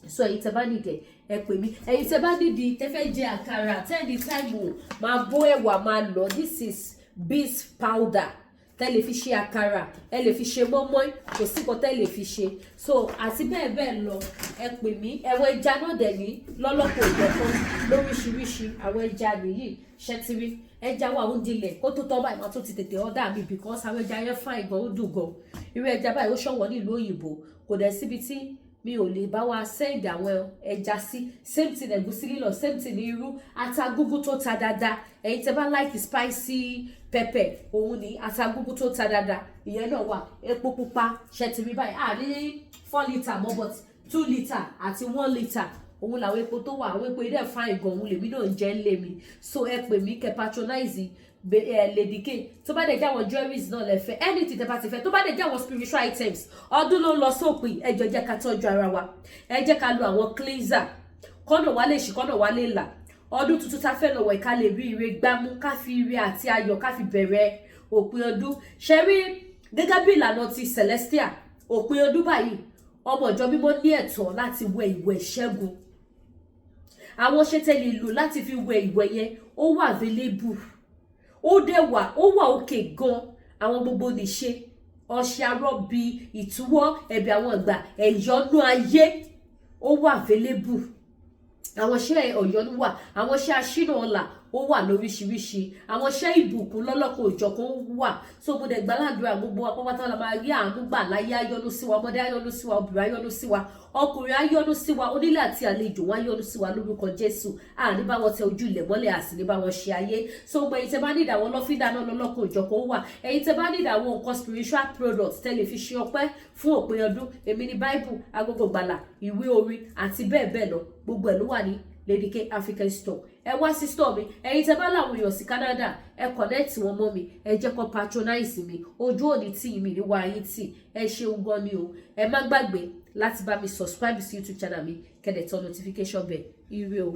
So ẹ̀yin tẹ́ bá nídìí, ẹ pè mí. Ẹ̀yin tẹ́ bá nídìí, tẹ́ fẹ́ jẹ àkàrà, tẹ́ ní time máa bó ẹ̀wà máa lọ, this is beans powder tẹ́ lè fi ṣe àkàrà, ẹ lè fi ṣe mọ́mọ́í, kò sí nǹkan tẹ́ lè fi ṣe. So àti bẹ́ẹ̀ bẹ́ẹ̀ lọ, ẹ pè mí. Ẹ̀wọ̀n ẹja náà dẹ̀ ní lọ́lọ́pọ̀ ìjọ̀kan lóríṣiríṣi. Àwọn ẹja nìyí, ṣẹ́tìrí ẹja wà, ó dilẹ̀ kó tó tọ́ báyìí, máa tún ti tètè order mi, because àwọn ẹja yẹn fine gan, ó dùn gan. Irú ẹja báyìí, ó ṣọ̀wọ́n nílùú òyìnbó. Kò dẹ̀ síbi tí mi ò lè bá wa send àwọn ẹja sí. Same thing ẹ̀gúsí lílọ̀, same thing irú atagúgú tó ta dáadáa. Ẹ̀yin tẹ́ bá like spicy pepper, òun ni atagúgú tó ta dáadáa, ìyẹn náà wà. Epo pupa, ṣètìrí báyìí, à ní 4 litre mọ́, but 2 litre àti 1 litre, òun làwọn epo tó wà. Àwọn epo ilé fine gan, òun lèmi náà ń jẹ́ ń lé mi. So ẹ pè mí kẹ́ patronize Lady K. Tó bá dẹ̀ jẹ́ àwọn jewelries náà lẹ fẹ́, anything tẹ́ bá ti fẹ́, tó bá dẹ̀ jẹ́ àwọn spiritual items, ọdún ló ń lọ sópin, ẹ jọ̀ọ́, jẹ́ ká tọ́jú ara wa, ẹ jẹ́ ká lo àwọn cleanser, kọ́nà wa lè ṣí, kọ́nà wa lè là. Ọdún tuntun tá fẹ́ lọ́wọ́, ká lè rí ire gbámú, ká fi ire àti ayọ̀ ká fi bẹ̀rẹ̀ òpin ọdún. Ṣe rí, gẹ́gẹ́ bí ìlànà ti Celestial, òpin ọdún báyìí, ọmọ ìjọ mímọ́ ní ẹ̀tọ́ láti wẹ ìwẹ̀ ìṣẹ́gun. Àwọn ṣe tẹ́ lè lò láti fi wẹ ìwẹ̀ yẹn, ó wà available, ó dẹ̀ wà, ó wà òkè gan. Àwọn gbogbo nìṣe ọṣẹ arọ́bí, ìtúwọ́, ẹ̀bẹ̀ àwọn ìgbà, ẹ̀yọ́nú ayé, ó wà available. Àwọn iṣẹ́ ọ̀yọ́nú wà, àwọn iṣẹ́ aṣínà ọ̀la, ó wà lóríṣiríṣi. Àwọn iṣẹ́ ìbùkún lọ́lọ́kan òjọ̀kan wà. So mo dẹ̀ gbàládùra, gbogbo apápátá la máa rí àánú gbà láyé. Ayọ́nú sí wa, ọmọdé ayọ́nú sí wa, obìnrin ayọ́nú sí wa, ọkùnrin ayọ́nú sí wa, onílé àti àlejò wọn ayọ́nú sí wa lórúkọ Jésù. Àní bá wọn tẹ ojú ilẹ̀ mọ́lẹ̀, àsì ní bá wọn ṣe ayé. So gbogbo ẹ̀yin tẹ́ bá nídìí àwọn lọ́fíńdà náà lọ́lọ́kan òjọ̀kan wà. Ẹ̀yin tẹ́ bá nídìí àwọn nǹkan spiritual products tẹ́ lè fi ṣe ọpẹ́ fún òpin ọdún, èmi ní Bible, agogo gbàlà, ìwé orin àti bẹ́ẹ̀ bẹ́ẹ̀ lọ, gbogbo ẹ̀ ló wà ní Lady K African Store. Ẹ wá sí store mi. Ẹ̀yin tẹ́ bá láwọn èèyàn sí Canada, ẹ connect wọn mọ́ mi, ẹ jẹ́ kó patronize mi. Ojú òní tì mí ní wá yín tì. Ẹ ṣeun gan ni o. Ẹ má gbàgbé láti bá mi subscribe sí YouTube channel mi, kẹ́ dẹ̀ tẹ notification bell. Ire o.